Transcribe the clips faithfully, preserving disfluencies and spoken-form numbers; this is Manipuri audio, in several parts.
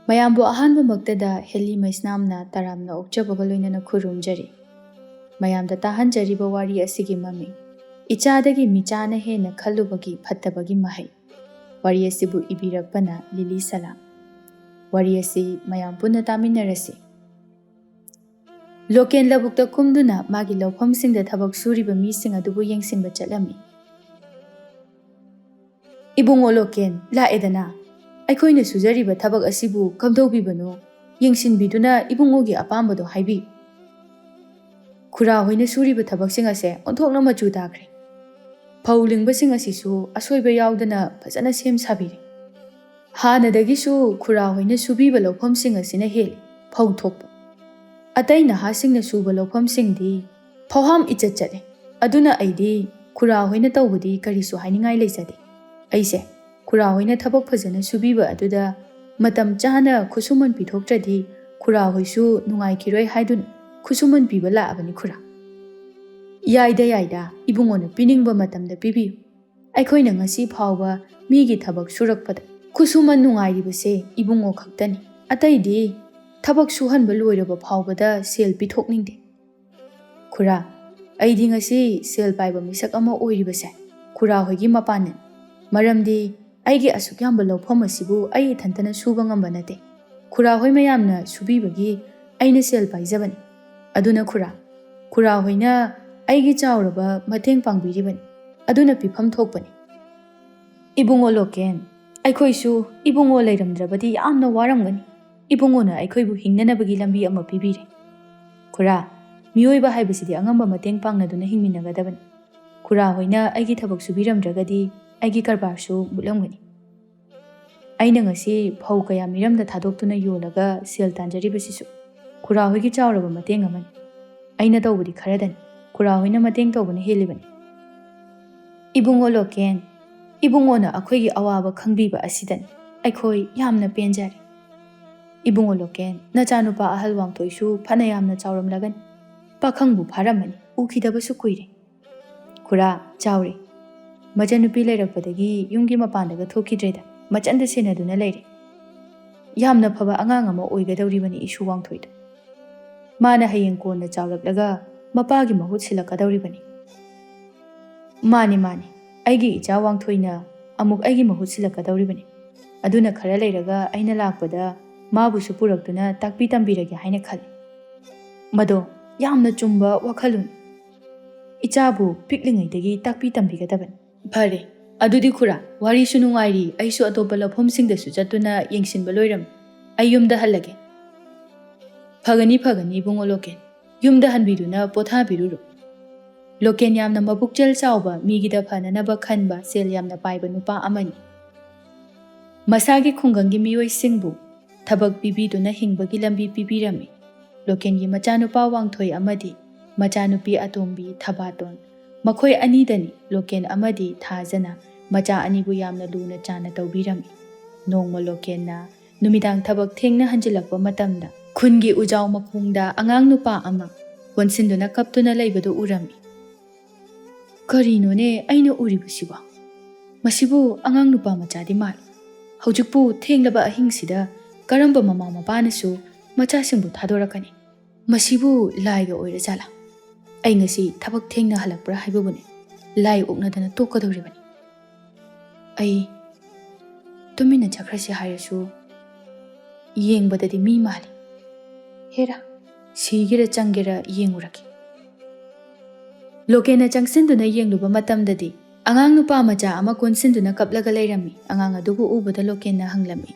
ꯃꯌꯥꯝꯕꯨ ꯑꯍꯥꯟꯕꯃꯛꯇꯗ ꯍꯦꯂꯤ ꯃꯩꯁꯅꯥꯝꯅ ꯇꯔꯥꯝꯅ ꯑꯣꯛꯆꯕꯒ ꯂꯣꯏꯅꯅ ꯈꯨꯔꯨꯝꯖꯔꯤ꯫ ꯃꯌꯥꯝꯗ ꯇꯥꯍꯟꯖꯔꯤꯕ ꯋꯥꯔꯤ ꯑꯁꯤꯒꯤ ꯃꯃꯤꯡ "ꯏꯆꯥꯗꯒꯤ ꯃꯤꯆꯥꯅ ꯍꯦꯟꯅ ꯈꯜꯂꯨꯕꯒꯤ ꯐꯠꯇꯕꯒꯤ ꯃꯍꯩ"꯫ ꯋꯥꯔꯤ ꯑꯁꯤꯕꯨ ꯏꯕꯤꯔꯛꯄꯅ ꯂꯤꯂꯤ ꯁꯂꯥꯝ꯫ ꯋꯥꯔꯤ ꯑꯁꯤ ꯃꯌꯥꯝ ꯄꯨꯟꯅ ꯇꯥꯃꯤꯟꯅꯔꯁꯤ꯫ ꯂꯣꯀꯦꯟ ꯂꯧꯕꯨꯛꯇ ꯀꯨꯝꯗꯨꯅ ꯃꯥꯒꯤ ꯂꯧꯐꯝꯁꯤꯡꯗ ꯊꯕꯛ ꯁꯨꯔꯤꯕ ꯃꯤꯁꯤꯡ ꯑꯗꯨꯕꯨ ꯌꯦꯡꯁꯤꯟꯕ ꯆꯠꯂꯝꯃꯤ꯫ "ꯏꯕꯨꯡꯉꯣ ꯂꯣꯀꯦꯟ, ꯂꯥꯛꯑꯦꯗꯅ꯫ ꯑꯩꯈꯣꯏꯅ ꯁꯨꯖꯔꯤꯕ ꯊꯕꯛ ꯑꯁꯤꯕꯨ ꯀꯝꯗꯧꯕꯤꯕꯅꯣ? ꯌꯦꯡꯁꯤꯟꯕꯤꯗꯨꯅ ꯏꯕꯨꯡꯉꯣꯒꯤ ꯑꯄꯥꯝꯕꯗꯣ ꯍꯥꯏꯕꯤꯌꯨ꯫" ꯈꯨꯔꯥ ꯍꯣꯏꯅ ꯁꯨꯔꯤꯕ ꯊꯕꯛꯁꯤꯡ ꯑꯁꯦ ꯑꯣꯟꯊꯣꯛꯅ ꯃꯆꯨ ꯇꯥꯈ꯭ꯔꯦ꯫ ꯐꯧ ꯂꯤꯡꯕꯁꯤꯡ ꯑꯁꯤꯁꯨ ꯑꯁꯣꯏꯕ ꯌꯥꯎꯗꯅ ꯐꯖꯅ ꯁꯦꯝ ꯁꯥꯕꯤꯔꯦ꯫ ꯍꯥꯟꯅꯗꯒꯤꯁꯨ ꯈꯨꯔꯥ ꯍꯣꯏꯅ ꯁꯨꯕꯤꯕ ꯂꯧꯐꯝꯁꯤꯡ ꯑꯁꯤꯅ ꯍꯦꯜꯂꯤ ꯐꯧ ꯊꯣꯛꯄ꯫ ꯑꯇꯩ ꯅꯍꯥꯁꯤꯡꯅ ꯁꯨꯕ ꯂꯧꯐꯝꯁꯤꯡꯗꯤ ꯐꯧꯍꯥꯝ ꯏꯆꯠ ꯆꯠꯂꯦ꯫ ꯑꯗꯨꯅ ꯑꯩꯗꯤ ꯈꯨꯔꯥ ꯍꯣꯏꯅ ꯇꯧꯕꯗꯤ ꯀꯔꯤꯁꯨ ꯍꯥꯏꯅꯤꯡꯉꯥꯏ ꯂꯩꯖꯗꯦ꯫ ꯑꯩꯁꯦ ꯈꯨꯔꯥ ꯍꯣꯏꯅ ꯊꯕꯛ ꯐꯖꯅ ꯁꯨꯕꯤꯕ ꯑꯗꯨꯗ ꯃꯇꯝ ꯆꯥꯅ ꯈꯨꯠꯁꯨꯃꯟ ꯄꯤꯊꯣꯛꯇ꯭ꯔꯗꯤ ꯈꯨꯔꯥ ꯍꯣꯏꯁꯨ ꯅꯨꯡꯉꯥꯏꯈꯤꯔꯣꯏ ꯍꯥꯏꯗꯨꯅ ꯈꯨꯠꯁꯨꯃꯟ ꯄꯤꯕ ꯂꯥꯛꯑꯕꯅꯤ ꯈꯨꯔꯥ꯫ ꯌꯥꯏꯗ ꯌꯥꯏꯗ, ꯏꯕꯨꯡꯉꯣꯅ ꯄꯤꯅꯤꯡꯕ ꯃꯇꯝꯗ ꯄꯤꯕꯤꯌꯨ꯫ ꯑꯩꯈꯣꯏꯅ ꯉꯁꯤ ꯐꯥꯎꯕ ꯃꯤꯒꯤ ꯊꯕꯛ ꯁꯨꯔꯛꯄꯗ ꯈꯨꯠꯁꯨꯃꯟ ꯅꯨꯡꯉꯥꯏꯔꯤꯕꯁꯦ ꯏꯕꯨꯡꯉꯣ ꯈꯛꯇꯅꯤ꯫ ꯑꯇꯩꯗꯤ ꯊꯕꯛ ꯁꯨꯍꯟꯕ ꯂꯣꯏꯔꯕ ꯐꯥꯎꯕꯗ ꯁꯦꯜ ꯄꯤꯊꯣꯛꯅꯤꯡꯗꯦ꯫ ꯈꯨꯔꯥ, ꯑꯩꯗꯤ ꯉꯁꯤ ꯁꯦꯜ ꯄꯥꯏꯕ ꯃꯤꯁꯛ ꯑꯃ ꯑꯣꯏꯔꯤꯕꯁꯦ ꯈꯨꯔꯥ ꯍꯣꯏꯒꯤ ꯃꯄꯥꯟꯅꯅꯤ꯫ ꯃꯔꯝꯗꯤ ꯑꯩꯒꯤ ꯑꯁꯨꯛ ꯌꯥꯝꯕ ꯂꯧꯐꯝ ꯑꯁꯤꯕꯨ ꯑꯩ ꯏꯊꯟꯇꯅ ꯁꯨꯕ ꯉꯝꯕ ꯅꯠꯇꯦ꯫ ꯈꯨꯔꯥ ꯍꯣꯏ ꯃꯌꯥꯝꯅ ꯁꯨꯕꯤꯕꯒꯤ ꯑꯩꯅ ꯁꯦꯜ ꯄꯥꯏꯖꯕꯅꯤ꯫ ꯑꯗꯨꯅ ꯈꯨꯔꯥ, ꯈꯨꯔꯥ ꯍꯣꯏꯅ ꯑꯩꯒꯤ ꯆꯥꯎꯔꯕ ꯃꯇꯦꯡ ꯄꯥꯡꯕꯤꯔꯤꯕꯅꯤ꯫ ꯑꯗꯨꯅ ꯄꯤꯐꯝ ꯊꯣꯛꯄꯅꯤ꯫ ꯏꯕꯨꯡꯉꯣ ꯂꯣꯀꯦꯟ, ꯑꯩꯈꯣꯏꯁꯨ ꯏꯕꯨꯡꯉꯣ ꯂꯩꯔꯝꯗ꯭ꯔꯕꯗꯤ ꯌꯥꯝꯅ ꯋꯥꯔꯝꯒꯅꯤ꯫ ꯏꯕꯨꯡꯉꯣꯅ ꯑꯩꯈꯣꯏꯕꯨ ꯍꯤꯡꯅꯅꯕꯒꯤ ꯂꯝꯕꯤ ꯑꯃ ꯄꯤꯕꯤꯔꯦ꯫ ꯈꯨꯔꯥ, ꯃꯤꯑꯣꯏꯕ ꯍꯥꯏꯕꯁꯤꯗꯤ ꯑꯉꯝꯕ ꯃꯇꯦꯡ ꯄꯥꯡꯅꯗꯨꯅ ꯍꯤꯡꯃꯤꯟꯅꯒꯗꯕꯅꯤ꯫ ꯈꯨꯔꯥ ꯍꯣꯏꯅ ꯑꯩꯒꯤ ꯊꯕꯛ ꯁꯨꯕꯤꯔꯝꯗ꯭ꯔꯒꯗꯤ ꯑꯩꯒꯤ ꯀꯔꯕꯥꯔꯁꯨ ꯃꯨꯠꯂꯝꯒꯅꯤ꯫ ꯑꯩꯅ ꯉꯁꯤ ꯐꯧ ꯀꯌꯥ ꯃꯤꯔꯝꯗ ꯊꯥꯗꯣꯛꯇꯨꯅ ꯌꯣꯜꯂꯒ ꯁꯦꯜ ꯇꯥꯟꯖꯔꯤꯕꯁꯤꯁꯨ ꯈꯨꯔꯥ ꯍꯣꯏꯒꯤ ꯆꯥꯎꯔꯕ ꯃꯇꯦꯡ ꯑꯃꯅꯤ꯫ ꯑꯩꯅ ꯇꯧꯕꯗꯤ ꯈꯔꯗꯅꯤ, ꯈꯨꯔꯥ ꯍꯣꯏꯅ ꯃꯇꯦꯡ ꯇꯧꯕꯅ ꯍꯦꯜꯂꯤꯕꯅꯤ꯫ ꯏꯕꯨꯡꯉꯣ ꯂꯣꯀꯦꯟ, ꯏꯕꯨꯡꯉꯣꯅ ꯑꯩꯈꯣꯏꯒꯤ ꯑꯋꯥꯕ ꯈꯪꯕꯤꯕ ꯑꯁꯤꯗꯅꯤ ꯑꯩꯈꯣꯏ ꯌꯥꯝꯅ ꯄꯦꯟꯖꯔꯦ꯫ ꯏꯕꯨꯡꯉꯣ ꯂꯣꯀꯦꯟ, ꯅꯆꯥꯅꯨꯄꯥ ꯑꯍꯜ ꯋꯥꯡꯊꯣꯏꯁꯨ ꯐꯅ ꯌꯥꯝꯅ ꯆꯥꯎꯔꯝꯂꯒꯅꯤ꯫ ꯄꯥꯈꯪꯕꯨ ꯐꯥꯔꯝꯃꯅꯤ, ꯎꯈꯤꯗꯕꯁꯨ ꯀꯨꯏꯔꯦ꯫ ꯈꯨꯔꯥ, ꯆꯥꯎꯔꯦ꯫ ꯃꯆꯟꯅꯨꯄꯤ ꯂꯩꯔꯛꯄꯗꯒꯤ ꯌꯨꯝꯒꯤ ꯃꯄꯥꯟꯗꯒ ꯊꯣꯛꯈꯤꯗ꯭ꯔꯦꯗ, ꯃꯆꯟꯗ ꯁꯦꯟꯅꯗꯨꯅ ꯂꯩꯔꯦ꯫ ꯌꯥꯝꯅ ꯐꯕ ꯑꯉꯥꯡ ꯑꯃ ꯑꯣꯏꯒꯗꯧꯔꯤꯕꯅꯤ ꯏꯁꯨ ꯋꯥꯡꯊꯣꯏꯗꯣ꯫ ꯃꯥꯅ ꯍꯌꯦꯡ ꯀꯣꯟꯅ ꯆꯥꯎꯔꯛꯂꯒ ꯃꯄꯥꯒꯤ ꯃꯍꯨꯠ ꯁꯤꯜꯂꯛꯀꯗꯧꯔꯤꯕꯅꯤ꯫ ꯃꯥꯅꯤ, ꯃꯥꯅꯤ, ꯑꯩꯒꯤ ꯏꯆꯥ ꯋꯥꯡꯊꯣꯏꯅ ꯑꯃꯨꯛ ꯑꯩꯒꯤ ꯃꯍꯨꯠ ꯁꯤꯜꯂꯛꯀꯗꯧꯔꯤꯕꯅꯤ꯫ ꯑꯗꯨꯅ ꯈꯔ ꯂꯩꯔꯒ ꯑꯩꯅ ꯂꯥꯛꯄꯗ ꯃꯥꯕꯨꯁꯨ ꯄꯨꯔꯛꯇꯨꯅ ꯇꯥꯛꯄꯤ ꯇꯝꯕꯤꯔꯒꯦ ꯍꯥꯏꯅ ꯈꯜꯂꯤ꯫ ꯃꯗꯣ ꯌꯥꯝꯅ ꯆꯨꯝꯕ ꯋꯥꯈꯜꯂꯣꯟ꯫ ꯏꯆꯥꯕꯨ ꯄꯤꯛꯂꯤꯉꯩꯗꯒꯤ ꯇꯥꯛꯄꯤ ꯇꯝꯕꯤꯒꯗꯕꯅꯤ꯫ ꯐꯔꯦ, ꯑꯗꯨꯗꯤ ꯈꯨꯔꯥ, ꯋꯥꯔꯤꯁꯨ ꯅꯨꯡꯉꯥꯏꯔꯤ, ꯑꯩꯁꯨ ꯑꯇꯣꯞꯄ ꯂꯧꯐꯝꯁꯤꯡꯗꯁꯨ ꯆꯠꯇꯨꯅ ꯌꯦꯡꯁꯤꯟꯕ ꯂꯣꯏꯔꯝꯃꯤ꯫ ꯑꯩ ꯌꯨꯝꯗ ꯍꯜꯂꯒꯦ꯫ ꯐꯒꯅꯤ, ꯐꯒꯅꯤ, ꯏꯕꯨꯡꯉꯣ ꯂꯣꯀꯦꯟ꯫ ꯌꯨꯝꯗ ꯍꯟꯕꯤꯗꯨꯅ ꯄꯣꯊꯥꯕꯤꯔꯨꯔꯣ꯫ ꯂꯣꯀꯦꯟ ꯌꯥꯝꯅ ꯃꯕꯨꯛꯆꯦꯜ ꯆꯥꯎꯕ, ꯃꯤꯒꯤꯗ ꯐꯅꯅꯕ ꯈꯟꯕ, ꯁꯦꯜ ꯌꯥꯝꯅ ꯄꯥꯏꯕ ꯅꯨꯄꯥ ꯑꯃꯅꯤ꯫ ꯃꯁꯥꯒꯤ ꯈꯨꯡꯒꯪꯒꯤ ꯃꯤꯑꯣꯏꯁꯤꯡꯕꯨ ꯊꯕꯛ ꯄꯤꯕꯤꯗꯨꯅ ꯍꯤꯡꯕꯒꯤ ꯂꯝꯕꯤ ꯄꯤꯕꯤꯔꯝꯃꯤ꯫ ꯂꯣꯀꯦꯟꯒꯤ ꯃꯆꯥꯅꯨꯄꯥ ꯋꯥꯡꯊꯣꯏ ꯑꯃꯗꯤ ꯃꯆꯥꯅꯨꯄꯤ ꯑꯇꯣꯝꯕꯤ ꯊꯕꯥꯇꯣꯟ, ꯃꯈꯣꯏ ꯑꯅꯤꯗꯅꯤ ꯂꯣꯀꯦꯟ ꯑꯃꯗꯤ ꯊꯥꯖꯅ ꯃꯆꯥ ꯑꯅꯤꯕꯨ ꯌꯥꯝꯅ ꯂꯨꯅ ꯆꯥꯟꯅ ꯇꯧꯕꯤꯔꯝꯃꯤ꯫ ꯅꯣꯡꯃ ꯂꯣꯀꯦꯟꯅ ꯅꯨꯃꯤꯗꯥꯡ ꯊꯕꯛ ꯊꯦꯡꯅ ꯍꯟꯖꯤꯜꯂꯛꯄ ꯃꯇꯝꯗ ꯈꯨꯟꯒꯤ ꯎꯖꯥꯎ ꯃꯈꯣꯡꯗ ꯑꯉꯥꯡ ꯅꯨꯄꯥ ꯑꯃ ꯀꯣꯟꯁꯤꯟꯗꯨꯅ ꯀꯞꯇꯨꯅ ꯂꯩꯕꯗꯨ ꯎꯔꯝꯃꯤ꯫ "ꯀꯔꯤꯅꯣꯅꯦ ꯑꯩꯅ ꯎꯔꯤꯕꯁꯤꯕꯣ? ꯃꯁꯤꯕꯨ ꯑꯉꯥꯡ ꯅꯨꯄꯥ ꯃꯆꯥꯗꯤ ꯃꯥꯜꯂꯤ꯫ ꯍꯧꯖꯤꯛꯄꯨ ꯊꯦꯡꯂꯕ ꯑꯍꯤꯡꯁꯤꯗ ꯀꯔꯝꯕ ꯃꯃꯥ ꯃꯄꯥꯅꯁꯨ ꯃꯆꯥꯁꯤꯡꯕꯨ ꯊꯥꯗꯣꯔꯛꯀꯅꯤ? ꯃꯁꯤꯕꯨ ꯂꯥꯏꯒ ꯑꯣꯏꯔꯖꯥꯠꯂꯥ? ꯑꯩ ꯉꯁꯤ ꯊꯕꯛ ꯊꯦꯡꯅ ꯍꯜꯂꯛꯄ꯭ꯔꯥ ꯍꯥꯏꯕꯕꯨꯅꯦ, ꯂꯥꯏ ꯑꯣꯛꯅꯗꯅ ꯇꯣꯛꯀꯗꯧꯔꯤꯕꯅꯤ꯫ ꯑꯩ ꯇꯨꯃꯤꯟꯅ ꯆꯠꯈ꯭ꯔꯁꯤ ꯍꯥꯏꯔꯁꯨ, ꯌꯦꯡꯕꯗꯗꯤ ꯃꯤ ꯃꯥꯜꯂꯤ꯫ ꯍꯦꯔꯥ, ꯁꯤꯒꯦꯔ ꯆꯪꯒꯦꯔ ꯌꯦꯡꯉꯨꯔꯒꯦ꯫" ꯂꯣꯀꯦꯟꯅ ꯆꯪꯁꯤꯟꯗꯨꯅ ꯌꯦꯡꯂꯨꯕ ꯃꯇꯝꯗꯗꯤ ꯑꯉꯥꯡ ꯅꯨꯄꯥ ꯃꯆꯥ ꯑꯃ ꯀꯣꯟꯁꯤꯟꯗꯨꯅ ꯀꯞꯂꯒ ꯂꯩꯔꯝꯃꯤ꯫ ꯑꯉꯥꯡ ꯑꯗꯨꯕꯨ ꯎꯕꯗ ꯂꯣꯀꯦꯟꯅ ꯍꯪꯂꯝꯃꯤ,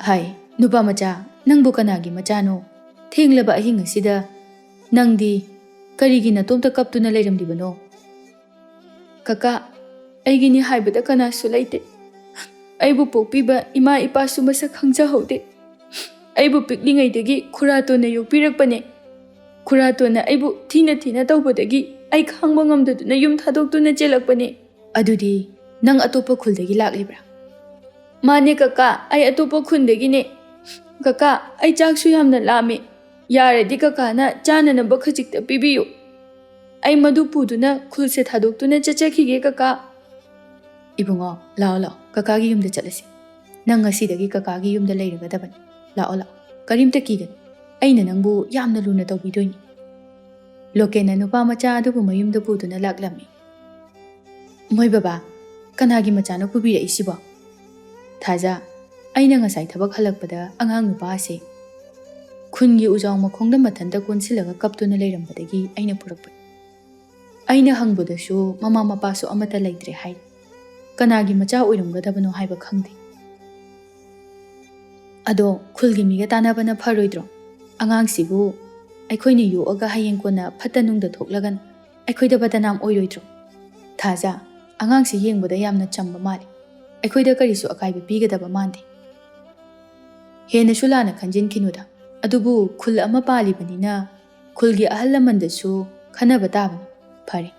"ꯍꯥꯏ, ꯅꯨꯄꯥ ꯃꯆꯥ, ꯅꯪꯕꯨ ꯀꯅꯥꯒꯤ ꯃꯆꯥꯅꯣ? ꯊꯦꯡꯂꯕ ꯑꯍꯤꯡ ꯑꯁꯤꯗ ꯅꯪꯗꯤ ꯀꯔꯤꯒꯤ ꯅꯇꯣꯝꯇ ꯀꯞꯇꯨꯅ ꯂꯩꯔꯝꯂꯤꯕꯅꯣ?" "ꯀꯀꯥ, ꯑꯩꯒꯤꯅꯤ ꯍꯥꯏꯕꯗ ꯀꯅꯥꯁꯨ ꯂꯩꯇꯦ꯫ ꯑꯩꯕꯨ ꯄꯣꯛꯄꯤꯕ ꯏꯃꯥ ꯏꯄꯥꯁꯨ ꯃꯁꯛ ꯈꯪꯖꯍꯧꯗꯦ꯫ ꯑꯩꯕꯨ ꯄꯤꯛꯂꯤꯉꯩꯗꯒꯤ ꯈꯨꯔꯥꯇꯣꯟꯅ ꯌꯣꯛꯄꯤꯔꯛꯄꯅꯦ꯫ ꯈꯨꯔꯥꯇꯣꯟꯅ ꯑꯩꯕꯨ ꯊꯤꯅ ꯊꯤꯅ ꯇꯧꯕꯗꯒꯤ ꯑꯩ ꯈꯥꯡꯕ ꯉꯝꯗꯗꯨꯅ ꯌꯨꯝ ꯊꯥꯗꯣꯛꯇꯨꯅ ꯆꯦꯜꯂꯛꯄꯅꯦ꯫" "ꯑꯗꯨꯗꯤ ꯅꯪ ꯑꯇꯣꯞꯄ ꯈꯨꯜꯗꯒꯤ ꯂꯥꯛꯂꯤꯕ꯭ꯔꯥ?" "ꯃꯥꯅꯦ ꯀꯀꯥ, ꯑꯩ ꯑꯇꯣꯞꯄ ꯈꯨꯟꯗꯒꯤꯅꯦ꯫ ꯀꯀꯥ, ꯑꯩ ꯆꯥꯛꯁꯨ ꯌꯥꯝꯅ ꯂꯥꯝꯃꯤ꯫ ꯌꯥꯔꯗꯤ ꯀꯀꯥꯅ ꯆꯥꯅꯅꯕ ꯈꯖꯤꯛꯇ ꯄꯤꯕꯤꯌꯨ꯫ ꯑꯩ ꯃꯗꯨ ꯄꯨꯗꯨꯅ ꯈꯨꯜꯁꯦ ꯊꯥꯗꯣꯛꯇꯨꯅ ꯆꯠꯆꯈꯤꯒꯦ ꯀꯀꯥ꯫" "ꯏꯕꯨꯡꯉꯣ, ꯂꯥꯛꯑꯣ ꯂꯥꯛꯑꯣ, ꯀꯀꯥꯒꯤ ꯌꯨꯝꯗ ꯆꯠꯂꯁꯤ꯫ "ꯅꯪ ꯉꯁꯤꯗꯒꯤ ꯀꯀꯥꯒꯤ ꯌꯨꯝꯗ ꯂꯩꯔꯒꯗꯕꯅꯤ꯫ ꯂꯥꯛꯑꯣ, ꯂꯥꯛꯑꯣ, ꯀꯔꯤꯝꯇ ꯀꯤꯒꯅꯨ꯫ ꯑꯩꯅ ꯅꯪꯕꯨ ꯌꯥꯝꯅ ꯂꯨꯅ ꯇꯧꯕꯤꯗꯣꯏꯅꯤ"꯫ ꯂꯣꯀꯦꯟꯅ ꯅꯨꯄꯥ ꯃꯆꯥ ꯑꯗꯨꯕꯨ ꯃꯌꯨꯝꯗ ꯄꯨꯗꯨꯅ ꯂꯥꯛꯂꯝꯃꯤ꯫ "ꯃꯣꯏ ꯕꯕꯥ, ꯀꯅꯥꯒꯤ ꯃꯆꯥꯅꯣ ꯄꯨꯕꯤꯔꯛꯏꯁꯤꯕꯣ?" "ꯊꯥꯖ, ꯑꯩꯅ ꯉꯁꯥꯏ ꯊꯕꯛ ꯍꯜꯂꯛꯄꯗ ꯑꯉꯥꯡ ꯅꯨꯄꯥ ꯑꯁꯦ ꯈꯨꯟꯒꯤ ꯎꯖꯥꯎ ꯃꯈꯣꯡꯗ ꯃꯊꯟꯇ ꯀꯣꯟꯁꯤꯜꯂꯒ ꯀꯞꯇꯨꯅ ꯂꯩꯔꯝꯕꯗꯒꯤ ꯑꯩꯅ ꯄꯨꯔꯛꯄꯅꯤ꯫ ꯑꯩꯅ ꯍꯪꯕꯗꯁꯨ ꯃꯃꯥ ꯃꯄꯥꯁꯨ ꯑꯃꯠꯇ ꯂꯩꯇ꯭ꯔꯦ ꯍꯥꯏ꯫ ꯀꯅꯥꯒꯤ ꯃꯆꯥ ꯑꯣꯏꯔꯝꯒꯗꯕꯅꯣ ꯍꯥꯏꯕ ꯈꯪꯗꯦ"꯫ "ꯑꯗꯣ ꯈꯨꯜꯒꯤ ꯃꯤꯒ ꯇꯥꯟꯅꯕꯅ ꯐꯔꯣꯏꯗ꯭ꯔꯣ? ꯑꯉꯥꯡꯁꯤꯕꯨ ꯑꯩꯈꯣꯏꯅ ꯌꯣꯛꯑꯒ ꯍꯌꯦꯡ ꯀꯣꯟꯅ ꯐꯠꯇ ꯅꯨꯡꯗ ꯊꯣꯛꯂꯒꯅ ꯑꯩꯈꯣꯏꯗ ꯕꯗꯅꯥꯝ ꯑꯣꯏꯔꯣꯏꯗ꯭ꯔꯣ? ꯊꯥꯖ, ꯑꯉꯥꯡꯁꯤ ꯌꯦꯡꯕꯗ ꯌꯥꯝꯅ ꯆꯝꯕ ꯃꯥꯜꯂꯤ꯫ ꯑꯩꯈꯣꯏꯗ ꯀꯔꯤꯁꯨ ꯑꯀꯥꯏꯕ ꯄꯤꯒꯗꯕ ꯃꯥꯟꯗꯦ"꯫ "ꯍꯦꯟꯅꯁꯨ ꯂꯥꯟꯅ ꯈꯟꯖꯤꯟꯈꯤꯅꯨꯗ꯫ ꯑꯗꯨꯕꯨ ꯈꯨꯜ ꯑꯃ ꯄꯥꯜꯂꯤꯕꯅꯤꯅ ꯈꯨꯜꯒꯤ ꯑꯍꯜ ꯂꯃꯟꯗꯁꯨ ꯈꯟꯅꯕ ꯇꯥꯕꯅꯤ꯫ ꯐꯔꯦ,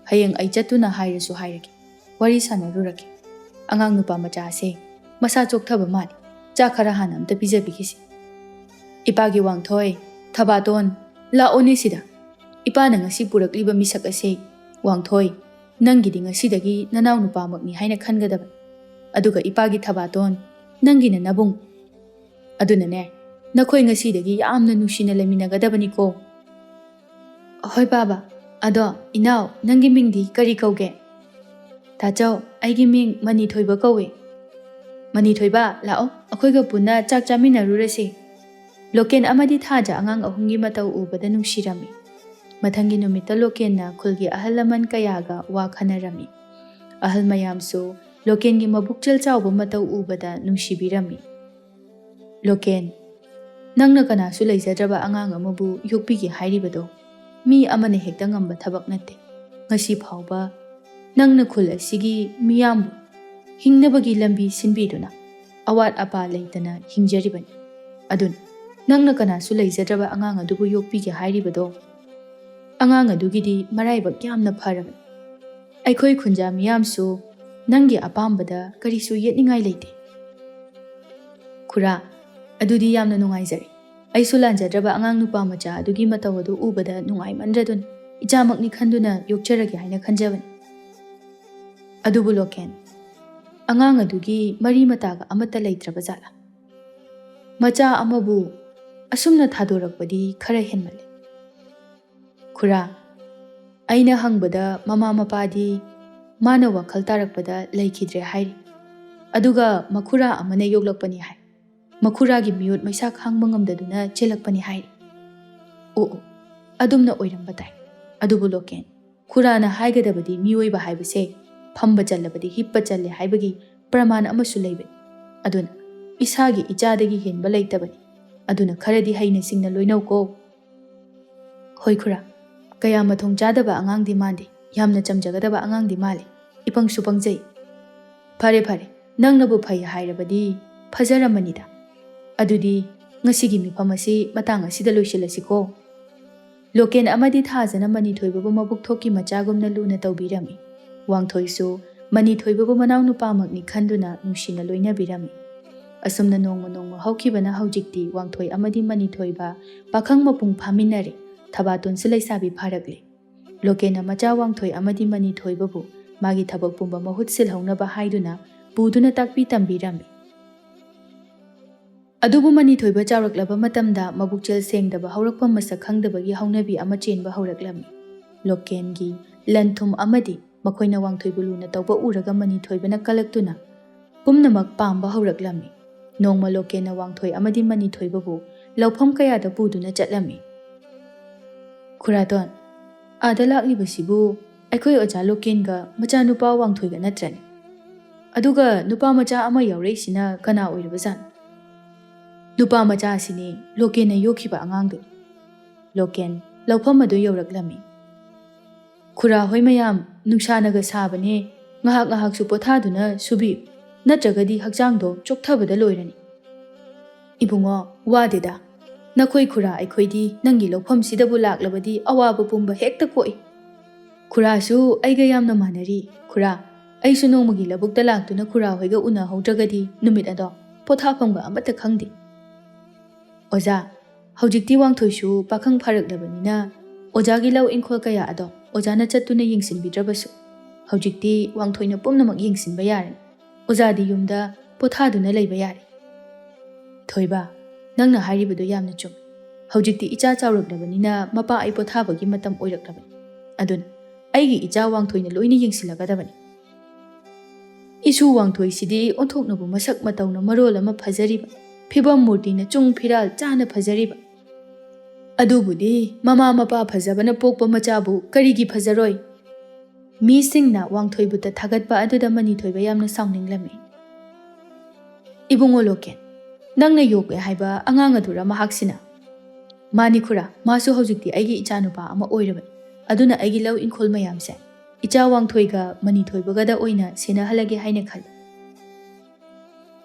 ꯍꯌꯦꯡ ꯑꯩ ꯆꯠꯇꯨꯅ ꯍꯥꯏꯔꯁꯨ ꯍꯥꯏꯔꯒꯦ, ꯋꯥꯔꯤ ꯁꯥꯟꯅꯔꯨꯔꯒꯦ꯫ ꯑꯉꯥꯡ ꯅꯨꯄꯥ ꯃꯆꯥꯁꯦ ꯃꯁꯥ ꯆꯣꯛꯊꯕ ꯃꯥꯜꯂꯤ꯫ ꯆꯥꯛ ꯈꯔ ꯍꯥꯟꯅ ꯑꯝꯇ ꯄꯤꯖꯕꯤꯈꯤꯁꯤ꯫ ꯏꯄꯥꯒꯤ ꯋꯥꯡꯊꯣꯏ, ꯊꯕꯥꯇꯣꯟ, ꯂꯥꯛꯑꯣꯅꯦ ꯁꯤꯗ꯫ ꯏꯄꯥꯅ ꯉꯁꯤ ꯄꯨꯔꯛꯂꯤꯕ ꯃꯤꯁꯛ ꯑꯁꯦ, ꯋꯥꯡꯊꯣꯏ, ꯅꯪꯒꯤꯗꯤ ꯉꯁꯤꯗꯒꯤ ꯅꯅꯥꯎ ꯅꯨꯄꯥꯃꯛꯅꯤ ꯍꯥꯏꯅ ꯈꯟꯒꯗꯕꯅꯤ꯫ ꯑꯗꯨꯒ ꯏꯄꯥꯒꯤ ꯊꯕꯥꯇꯣꯟ, ꯅꯪꯒꯤꯅ ꯅꯕꯨꯡ꯫ ꯑꯗꯨꯅꯅꯦ, ꯅꯈꯣꯏ ꯉꯁꯤꯗꯒꯤ ꯌꯥꯝꯅ ꯅꯨꯡꯁꯤꯅ ꯂꯩꯃꯤꯟꯅꯒꯗꯕꯅꯤꯀꯣ"꯫ "ꯍꯣꯏ ꯕꯥꯕꯥ꯫ ꯑꯗꯣ ꯏꯅꯥꯎ, ꯅꯪꯒꯤ ꯃꯤꯡꯗꯤ ꯀꯔꯤ ꯀꯧꯒꯦ?" "ꯇꯥꯆꯧ, ꯑꯩꯒꯤ ꯃꯤꯡ ꯃꯅꯤꯊꯣꯏꯕ ꯀꯧꯏ"꯫ "ꯃꯅꯤꯊꯣꯏꯕ, ꯂꯥꯛꯑꯣ, ꯑꯩꯈꯣꯏꯒ ꯄꯨꯟꯅ ꯆꯥꯛ ꯆꯥꯃꯤꯟꯅꯔꯨꯔꯁꯤ"꯫ ꯂꯣꯀꯦꯟ ꯑꯃꯗꯤ ꯊꯥꯖ ꯑꯉꯥꯡ ꯑꯍꯨꯝꯒꯤ ꯃꯇꯧ ꯎꯕꯗ ꯅꯨꯡꯁꯤꯔꯝꯃꯤ꯫ ꯃꯊꯪꯒꯤ ꯅꯨꯃꯤꯠꯇ ꯂꯣꯀꯦꯟꯅ ꯈꯨꯜꯒꯤ ꯑꯍꯜ ꯂꯃꯟ ꯀꯌꯥꯒ ꯋꯥ ꯈꯟꯅꯔꯝꯃꯤ꯫ ꯑꯍꯜ ꯃꯌꯥꯝꯁꯨ ꯂꯣꯀꯦꯟꯒꯤ ꯃꯕꯨꯛꯆꯦꯜ ꯆꯥꯎꯕ ꯃꯇꯧ ꯎꯕꯗ ꯅꯨꯡꯁꯤꯕꯤꯔꯝꯃꯤ꯫ "ꯂꯣꯀꯦꯟ, ꯅꯪꯅ ꯀꯅꯥꯁꯨ ꯂꯩꯖꯗ꯭ꯔꯕ ꯑꯉꯥꯡ ꯑꯃꯕꯨ ꯌꯣꯛꯄꯤꯒꯦ ꯍꯥꯏꯔꯤꯕꯗꯣ ꯃꯤ ꯑꯃꯅ ꯍꯦꯛꯇ ꯉꯝꯕ ꯊꯕꯛ ꯅꯠꯇꯦ꯫ ꯉꯁꯤ ꯐꯥꯎꯕ ꯅꯪꯅ ꯈꯨꯜ ꯑꯁꯤꯒꯤ ꯃꯤꯌꯥꯝꯕꯨ ꯍꯤꯡꯅꯕꯒꯤ ꯂꯝꯕꯤ ꯁꯤꯟꯕꯤꯗꯨꯅ ꯑꯋꯥꯠ ꯑꯄꯥ ꯂꯩꯇꯅ ꯍꯤꯡꯖꯔꯤꯕꯅꯤ꯫ ꯑꯗꯨꯅ ꯅꯪꯅ ꯀꯅꯥꯁꯨ ꯂꯩꯖꯗ꯭ꯔꯕ ꯑꯉꯥꯡ ꯑꯗꯨꯕꯨ ꯌꯣꯛꯄꯤꯒꯦ ꯍꯥꯏꯔꯤꯕꯗꯣ ꯑꯉꯥꯡ ꯑꯗꯨꯒꯤꯗꯤ ꯃꯔꯥꯏꯕꯛ ꯌꯥꯝꯅ ꯐꯔꯕꯅꯤ꯫ ꯑꯩꯈꯣꯏ ꯈꯨꯟꯖꯥ ꯃꯤꯌꯥꯝꯁꯨ ꯅꯪꯒꯤ ꯑꯄꯥꯝꯕꯗ ꯀꯔꯤꯁꯨ ꯌꯦꯠꯅꯤꯡꯉꯥꯏ ꯂꯩꯇꯦ"꯫ "ꯈꯨꯔꯥ, ꯑꯗꯨꯗꯤ ꯌꯥꯝꯅ ꯅꯨꯡꯉꯥꯏꯖꯔꯦ꯫ ꯑꯩꯁꯨ ꯂꯥꯟꯖꯗ꯭ꯔꯕ ꯑꯉꯥꯡ ꯅꯨꯄꯥ ꯃꯆꯥ ꯑꯗꯨꯒꯤ ꯃꯇꯧ ꯑꯗꯨ ꯎꯕꯗ ꯅꯨꯡꯉꯥꯏꯃꯟꯗ꯭ꯔꯗꯨꯅ ꯏꯆꯥꯃꯛꯅꯤ ꯈꯟꯗꯨꯅ ꯌꯣꯛꯆꯔꯒꯦ ꯍꯥꯏꯅ ꯈꯟꯖꯕꯅꯤ"꯫ "ꯑꯗꯨꯕꯨ ꯂꯣꯀꯦꯟ, ꯑꯉꯥꯡ ꯑꯗꯨꯒꯤ ꯃꯔꯤ ꯃꯇꯥꯒ ꯑꯃꯠꯇ ꯂꯩꯇ꯭ꯔꯕ ꯖꯥꯠꯂꯥ? ꯃꯆꯥ ꯑꯃꯕꯨ ꯑꯁꯨꯝꯅ ꯊꯥꯗꯣꯔꯛꯄꯗꯤ ꯈꯔ ꯍꯦꯟꯃꯜꯂꯦ꯫ "ꯈꯨꯔꯥ, ꯑꯩꯅ ꯍꯪꯕꯗ ꯃꯃꯥ ꯃꯄꯥꯗꯤ ꯃꯥꯅ ꯋꯥꯈꯜ ꯇꯥꯔꯛꯄꯗ ꯂꯩꯈꯤꯗ꯭ꯔꯦ ꯍꯥꯏꯔꯤ꯫ ꯑꯗꯨꯒ ꯃꯈꯨꯔꯥ ꯑꯃꯅ ꯌꯣꯛꯂꯛꯄꯅꯤ ꯍꯥꯏ꯫ ꯃꯈꯨꯔꯥꯒꯤ ꯃꯤꯑꯣꯠ ꯃꯩꯁꯥ ꯈꯥꯡꯕ ꯉꯝꯗꯗꯨꯅ ꯆꯦꯜꯂꯛꯄꯅꯤ ꯍꯥꯏꯔꯤ꯫" "ꯑꯣ ꯑꯣ, ꯑꯗꯨꯝꯅ ꯑꯣꯏꯔꯝꯕ ꯇꯥꯏ꯫ ꯑꯗꯨꯕꯨ ꯂꯣꯀꯦꯟ, ꯈꯨꯔꯥꯅ ꯍꯥꯏꯒꯗꯕꯗꯤ ꯃꯤꯑꯣꯏꯕ ꯍꯥꯏꯕꯁꯦ ꯐꯝꯕ ꯆꯜꯂꯕꯗꯤ ꯍꯤꯞꯄ ꯆꯜꯂꯦ ꯍꯥꯏꯕꯒꯤ ꯄ꯭ꯔꯃꯥꯟ ꯑꯃꯁꯨ ꯂꯩꯕꯅꯤ꯫ ꯑꯗꯨꯅ ꯏꯁꯥꯒꯤ ꯏꯆꯥꯗꯒꯤ ꯍꯦꯟꯕ ꯂꯩꯇꯕꯅꯤ꯫ ꯑꯗꯨꯅ ꯈꯔꯗꯤ ꯍꯩꯅ ꯁꯤꯡꯅ ꯂꯣꯏꯅꯧꯀꯣ꯫" "ꯍꯣꯏ ꯈꯨꯔꯥ, ꯀꯌꯥ ꯃꯊꯣꯡ ꯆꯥꯗꯕ ꯑꯉꯥꯡꯗꯤ ꯃꯥꯟꯗꯦ, ꯌꯥꯝꯅ ꯆꯝꯖꯒꯗꯕ ꯑꯉꯥꯡꯗꯤ ꯃꯥꯜꯂꯤ, ꯏꯄꯪꯁꯨ ꯄꯪꯖꯩ꯫ ꯐꯔꯦ ꯐꯔꯦ, ꯅꯪꯅꯕꯨ ꯐꯩ ꯍꯥꯏꯔꯕꯗꯤ ꯐꯖꯔꯝꯃꯅꯤꯗ꯫ ꯑꯗꯨꯗꯤ ꯉꯁꯤꯒꯤ ꯃꯤꯐꯝ ꯑꯁꯤ ꯃꯇꯥꯡ ꯑꯁꯤꯗ ꯂꯣꯏꯁꯤꯜꯂꯁꯤꯀꯣ꯫" ꯂꯣꯀꯦꯟ ꯑꯃꯗꯤ ꯊꯥꯖꯅ ꯃꯅꯤꯊꯣꯏꯕꯕꯨ ꯃꯕꯨꯛ ꯊꯣꯛꯀꯤ ꯃꯆꯥꯒꯨꯝꯅ ꯂꯨꯅ ꯇꯧꯕꯤꯔꯝꯃꯤ꯫ ꯋꯥꯡꯊꯣꯏꯁꯨ ꯃꯅꯤꯊꯣꯏꯕꯕꯨ ꯃꯅꯥꯎꯅꯨꯄꯥꯃꯛꯅꯤ ꯈꯟꯗꯨꯅ ꯅꯨꯡꯁꯤꯅ ꯂꯣꯏꯅꯕꯤꯔꯝꯃꯤ꯫ ꯑꯁꯨꯝꯅ ꯅꯣꯡꯃ ꯅꯣꯡꯃ ꯍꯧꯈꯤꯕꯅ ꯍꯧꯖꯤꯛꯇꯤ ꯋꯥꯡꯊꯣꯏ ꯑꯃꯗꯤ ꯃꯅꯤꯊꯣꯏꯕ ꯄꯥꯈꯪ ꯃꯄꯨꯡ ꯐꯥꯃꯤꯟꯅꯔꯦ꯫ ꯊꯕꯥꯇꯣꯟꯁꯨ ꯂꯩꯁꯥꯕꯤ ꯐꯥꯔꯛꯂꯦ꯫ ꯂꯣꯀꯦꯟꯅ ꯃꯆꯥ ꯋꯥꯡꯊꯣꯏ ꯑꯃꯗꯤ ꯃꯅꯤꯊꯣꯏꯕꯕꯨ ꯃꯥꯒꯤ ꯊꯕꯛ ꯄꯨꯝꯕ ꯃꯍꯨꯠ ꯁꯤꯜꯍꯧꯅꯕ ꯍꯥꯏꯗꯨꯅ ꯄꯨꯗꯨꯅ ꯇꯥꯛꯄꯤ ꯇꯝꯕꯤꯔꯝꯃꯤ꯫ ꯑꯗꯨꯕꯨ ꯃꯅꯤꯊꯣꯏꯕ ꯆꯥꯎꯔꯛꯂꯕ ꯃꯇꯝꯗ ꯃꯕꯨꯛꯆꯦꯜ ꯁꯦꯡꯗꯕ, ꯍꯧꯔꯛꯐꯝ ꯃꯁꯛ ꯈꯪꯗꯕꯒꯤ ꯍꯧꯅꯕꯤ ꯑꯃ ꯆꯦꯟꯕ ꯍꯧꯔꯛꯂꯝꯃꯤ꯫ ꯂꯣꯀꯦꯟꯒꯤ ꯂꯟ ꯊꯨꯝ ꯑꯃꯗꯤ ꯃꯈꯣꯏꯅ ꯋꯥꯡꯊꯣꯏꯕꯨ ꯂꯨꯅ ꯇꯧꯕ ꯎꯔꯒ ꯃꯅꯤꯊꯣꯏꯕꯅ ꯀꯂꯛꯇꯨꯅ ꯄꯨꯝꯅꯃꯛ ꯄꯥꯝꯕ ꯍꯧꯔꯛꯂꯝꯃꯤ꯫ ꯅꯣꯡꯃ ꯂꯣꯀꯦꯟꯅ ꯋꯥꯡꯊꯣꯏ ꯑꯃꯗꯤ ꯃꯅꯤꯊꯣꯏꯕꯕꯨ ꯂꯧꯐꯝ ꯀꯌꯥꯗ ꯄꯨꯗꯨꯅ ꯆꯠꯂꯝꯃꯤ꯫ "ꯈꯨꯔꯥꯇꯣꯟ, ꯑꯥꯗ ꯂꯥꯛꯂꯤꯕꯁꯤꯕꯨ ꯑꯩꯈꯣꯏ ꯑꯣꯖꯥ ꯂꯣꯀꯦꯟꯒ ꯃꯆꯥꯅꯨꯄꯥ ꯋꯥꯡꯊꯣꯏꯒ ꯅꯠꯇ꯭ꯔꯅꯦ? ꯑꯗꯨꯒ ꯅꯨꯄꯥ ꯃꯆꯥ ꯑꯃ ꯌꯥꯎꯔꯛꯏꯁꯤꯅ ꯀꯅꯥ ꯑꯣꯏꯔꯕꯖꯥꯠꯅꯣ?" "ꯅꯨꯄꯥ ꯃꯆꯥ ꯑꯁꯤꯅꯤ ꯂꯣꯀꯦꯟꯅ ꯌꯣꯛꯈꯤꯕ ꯑꯉꯥꯡꯗꯨꯅꯤ꯫" ꯂꯣꯀꯦꯟ ꯂꯧꯐꯝ ꯑꯗꯨ ꯌꯧꯔꯛꯂꯝꯃꯤ꯫ "ꯈꯨꯔꯥ ꯍꯣꯏ ꯃꯌꯥꯝ, ꯅꯨꯡꯁꯥꯅꯒ ꯁꯥꯕꯅꯦ, ꯉꯥꯏꯍꯥꯛ ꯉꯥꯏꯍꯥꯛꯁꯨ ꯄꯣꯊꯥꯗꯨꯅ ꯁꯨꯕꯤꯌꯨ, ꯅꯠꯇ꯭ꯔꯒꯗꯤ ꯍꯛꯆꯥꯡꯗꯣ ꯆꯣꯛꯊꯕꯗ ꯂꯣꯏꯔꯅꯤ꯫" "ꯏꯕꯨꯡꯉꯣ, ꯋꯥꯗꯦꯗ꯫ ꯅꯈꯣꯏ ꯈꯨꯔꯥ ꯑꯩꯈꯣꯏꯗꯤ ꯅꯪꯒꯤ ꯂꯧꯐꯝꯁꯤꯗꯕꯨ ꯂꯥꯛꯂꯕꯗꯤ ꯑꯋꯥꯕ ꯄꯨꯝꯕ ꯍꯦꯛꯇ ꯀꯣꯛꯏ꯫ ꯈꯨꯔꯥꯁꯨ ꯑꯩꯒ ꯌꯥꯝꯅ ꯃꯥꯟꯅꯔꯤ꯫ ꯈꯨꯔꯥ, ꯑꯩꯁꯨ ꯅꯣꯡꯃꯒꯤ ꯂꯧꯕꯨꯛꯇ ꯂꯥꯛꯇꯨꯅ ꯈꯨꯔꯥ ꯍꯣꯏꯒ ꯎꯅꯍꯧꯗ꯭ꯔꯒꯗꯤ ꯅꯨꯃꯤꯠ ꯑꯗꯣ ꯄꯣꯊꯥꯐꯝꯒ ꯑꯃꯠꯇ ꯈꯪꯗꯦ꯫" "ꯑꯣꯖꯥ, ꯍꯧꯖꯤꯛꯇꯤ ꯋꯥꯡꯊꯣꯏꯁꯨ ꯄꯥꯈꯪ ꯐꯥꯔꯛꯂꯕꯅꯤꯅ ꯑꯣꯖꯥꯒꯤ ꯂꯧ ꯏꯪꯈꯣꯜ ꯀꯌꯥ ꯑꯗꯣ ꯑꯣꯖꯥꯅ ꯆꯠꯇꯨꯅ ꯌꯦꯡꯁꯤꯟꯕꯤꯗ꯭ꯔꯕꯁꯨ ꯍꯧꯖꯤꯛꯇꯤ ꯋꯥꯡꯊꯣꯏꯅ ꯄꯨꯝꯅꯃꯛ ꯌꯦꯡꯁꯤꯟꯕ ꯌꯥꯔꯅꯤ꯫ ꯑꯣꯖꯥꯗꯤ ꯌꯨꯝꯗ ꯄꯣꯊꯥꯗꯨꯅ ꯂꯩꯕ ꯌꯥꯔꯦ꯫ "ꯊꯣꯏꯕ, ꯅꯪꯅ ꯍꯥꯏꯔꯤꯕꯗꯨ ꯌꯥꯝꯅ ꯆꯨꯝꯃꯤ꯫ ꯍꯧꯖꯤꯛꯇꯤ ꯏꯆꯥ ꯆꯥꯎꯔꯛꯂꯕꯅꯤꯅ ꯃꯄꯥ ꯑꯩ ꯄꯣꯊꯥꯕꯒꯤ ꯃꯇꯝ ꯑꯣꯏꯔꯛꯂꯕꯅꯤ꯫ ꯑꯗꯨꯅ ꯑꯩꯒꯤ ꯏꯆꯥ ꯋꯥꯡꯊꯣꯏꯅ ꯂꯣꯏꯅ ꯌꯦꯡꯁꯤꯜꯂꯒꯗꯕꯅꯤ꯫" ꯏꯁꯨ ꯋꯥꯡꯊꯣꯏꯁꯤꯗꯤ ꯑꯣꯟꯊꯣꯛꯅꯕꯨ ꯃꯁꯛ ꯃꯇꯧꯅ ꯃꯔꯣꯜ ꯑꯃ ꯐꯖꯔꯤꯕ, ꯐꯤꯕꯝ ꯃꯨꯔꯇꯤꯅ ꯆꯨꯡ ꯐꯤꯔꯥꯜ ꯆꯥꯅ ꯐꯖꯔꯤꯕ꯫ ꯑꯗꯨꯕꯨꯗꯤ ꯃꯃꯥ ꯃꯄꯥ ꯐꯖꯕꯅ ꯄꯣꯛꯄ ꯃꯆꯥꯕꯨ ꯀꯔꯤꯒꯤ ꯐꯖꯔꯣꯏ? ꯃꯤꯁꯤꯡꯅ ꯋꯥꯡꯊꯣꯏꯕꯨꯇ ꯊꯥꯒꯠꯄ ꯑꯗꯨꯗ ꯃꯅꯤꯊꯣꯏꯕ ꯌꯥꯝꯅ ꯁꯥꯎꯅꯤꯡꯂꯝꯃꯤ꯫ "ꯏꯕꯨꯡꯉꯣ ꯂꯣꯀꯦꯟ, ꯅꯪꯅ ꯌꯣꯛꯑꯦ ꯍꯥꯏꯕ ꯑꯉꯥꯡ ꯑꯗꯨꯔ ꯃꯍꯥꯛꯁꯤꯅ?" "ꯃꯥꯅꯤ ꯈꯨꯔꯥ, ꯃꯥꯁꯨ ꯍꯧꯖꯤꯛꯇꯤ ꯑꯩꯒꯤ ꯏꯆꯥꯅꯨꯄꯥ ꯑꯃ ꯑꯣꯏꯔꯕꯅꯤ꯫ ꯑꯗꯨꯅ ꯑꯩꯒꯤ ꯂꯧ ꯏꯪꯈꯣꯜ ꯃꯌꯥꯝꯁꯦ ꯏꯆꯥ ꯋꯥꯡꯊꯣꯏꯒ ꯃꯅꯤꯊꯣꯏꯕꯒꯗ ꯑꯣꯏꯅ ꯁꯦꯟꯅꯍꯜꯂꯒꯦ ꯍꯥꯏꯅ ꯈꯜꯂꯤ꯫"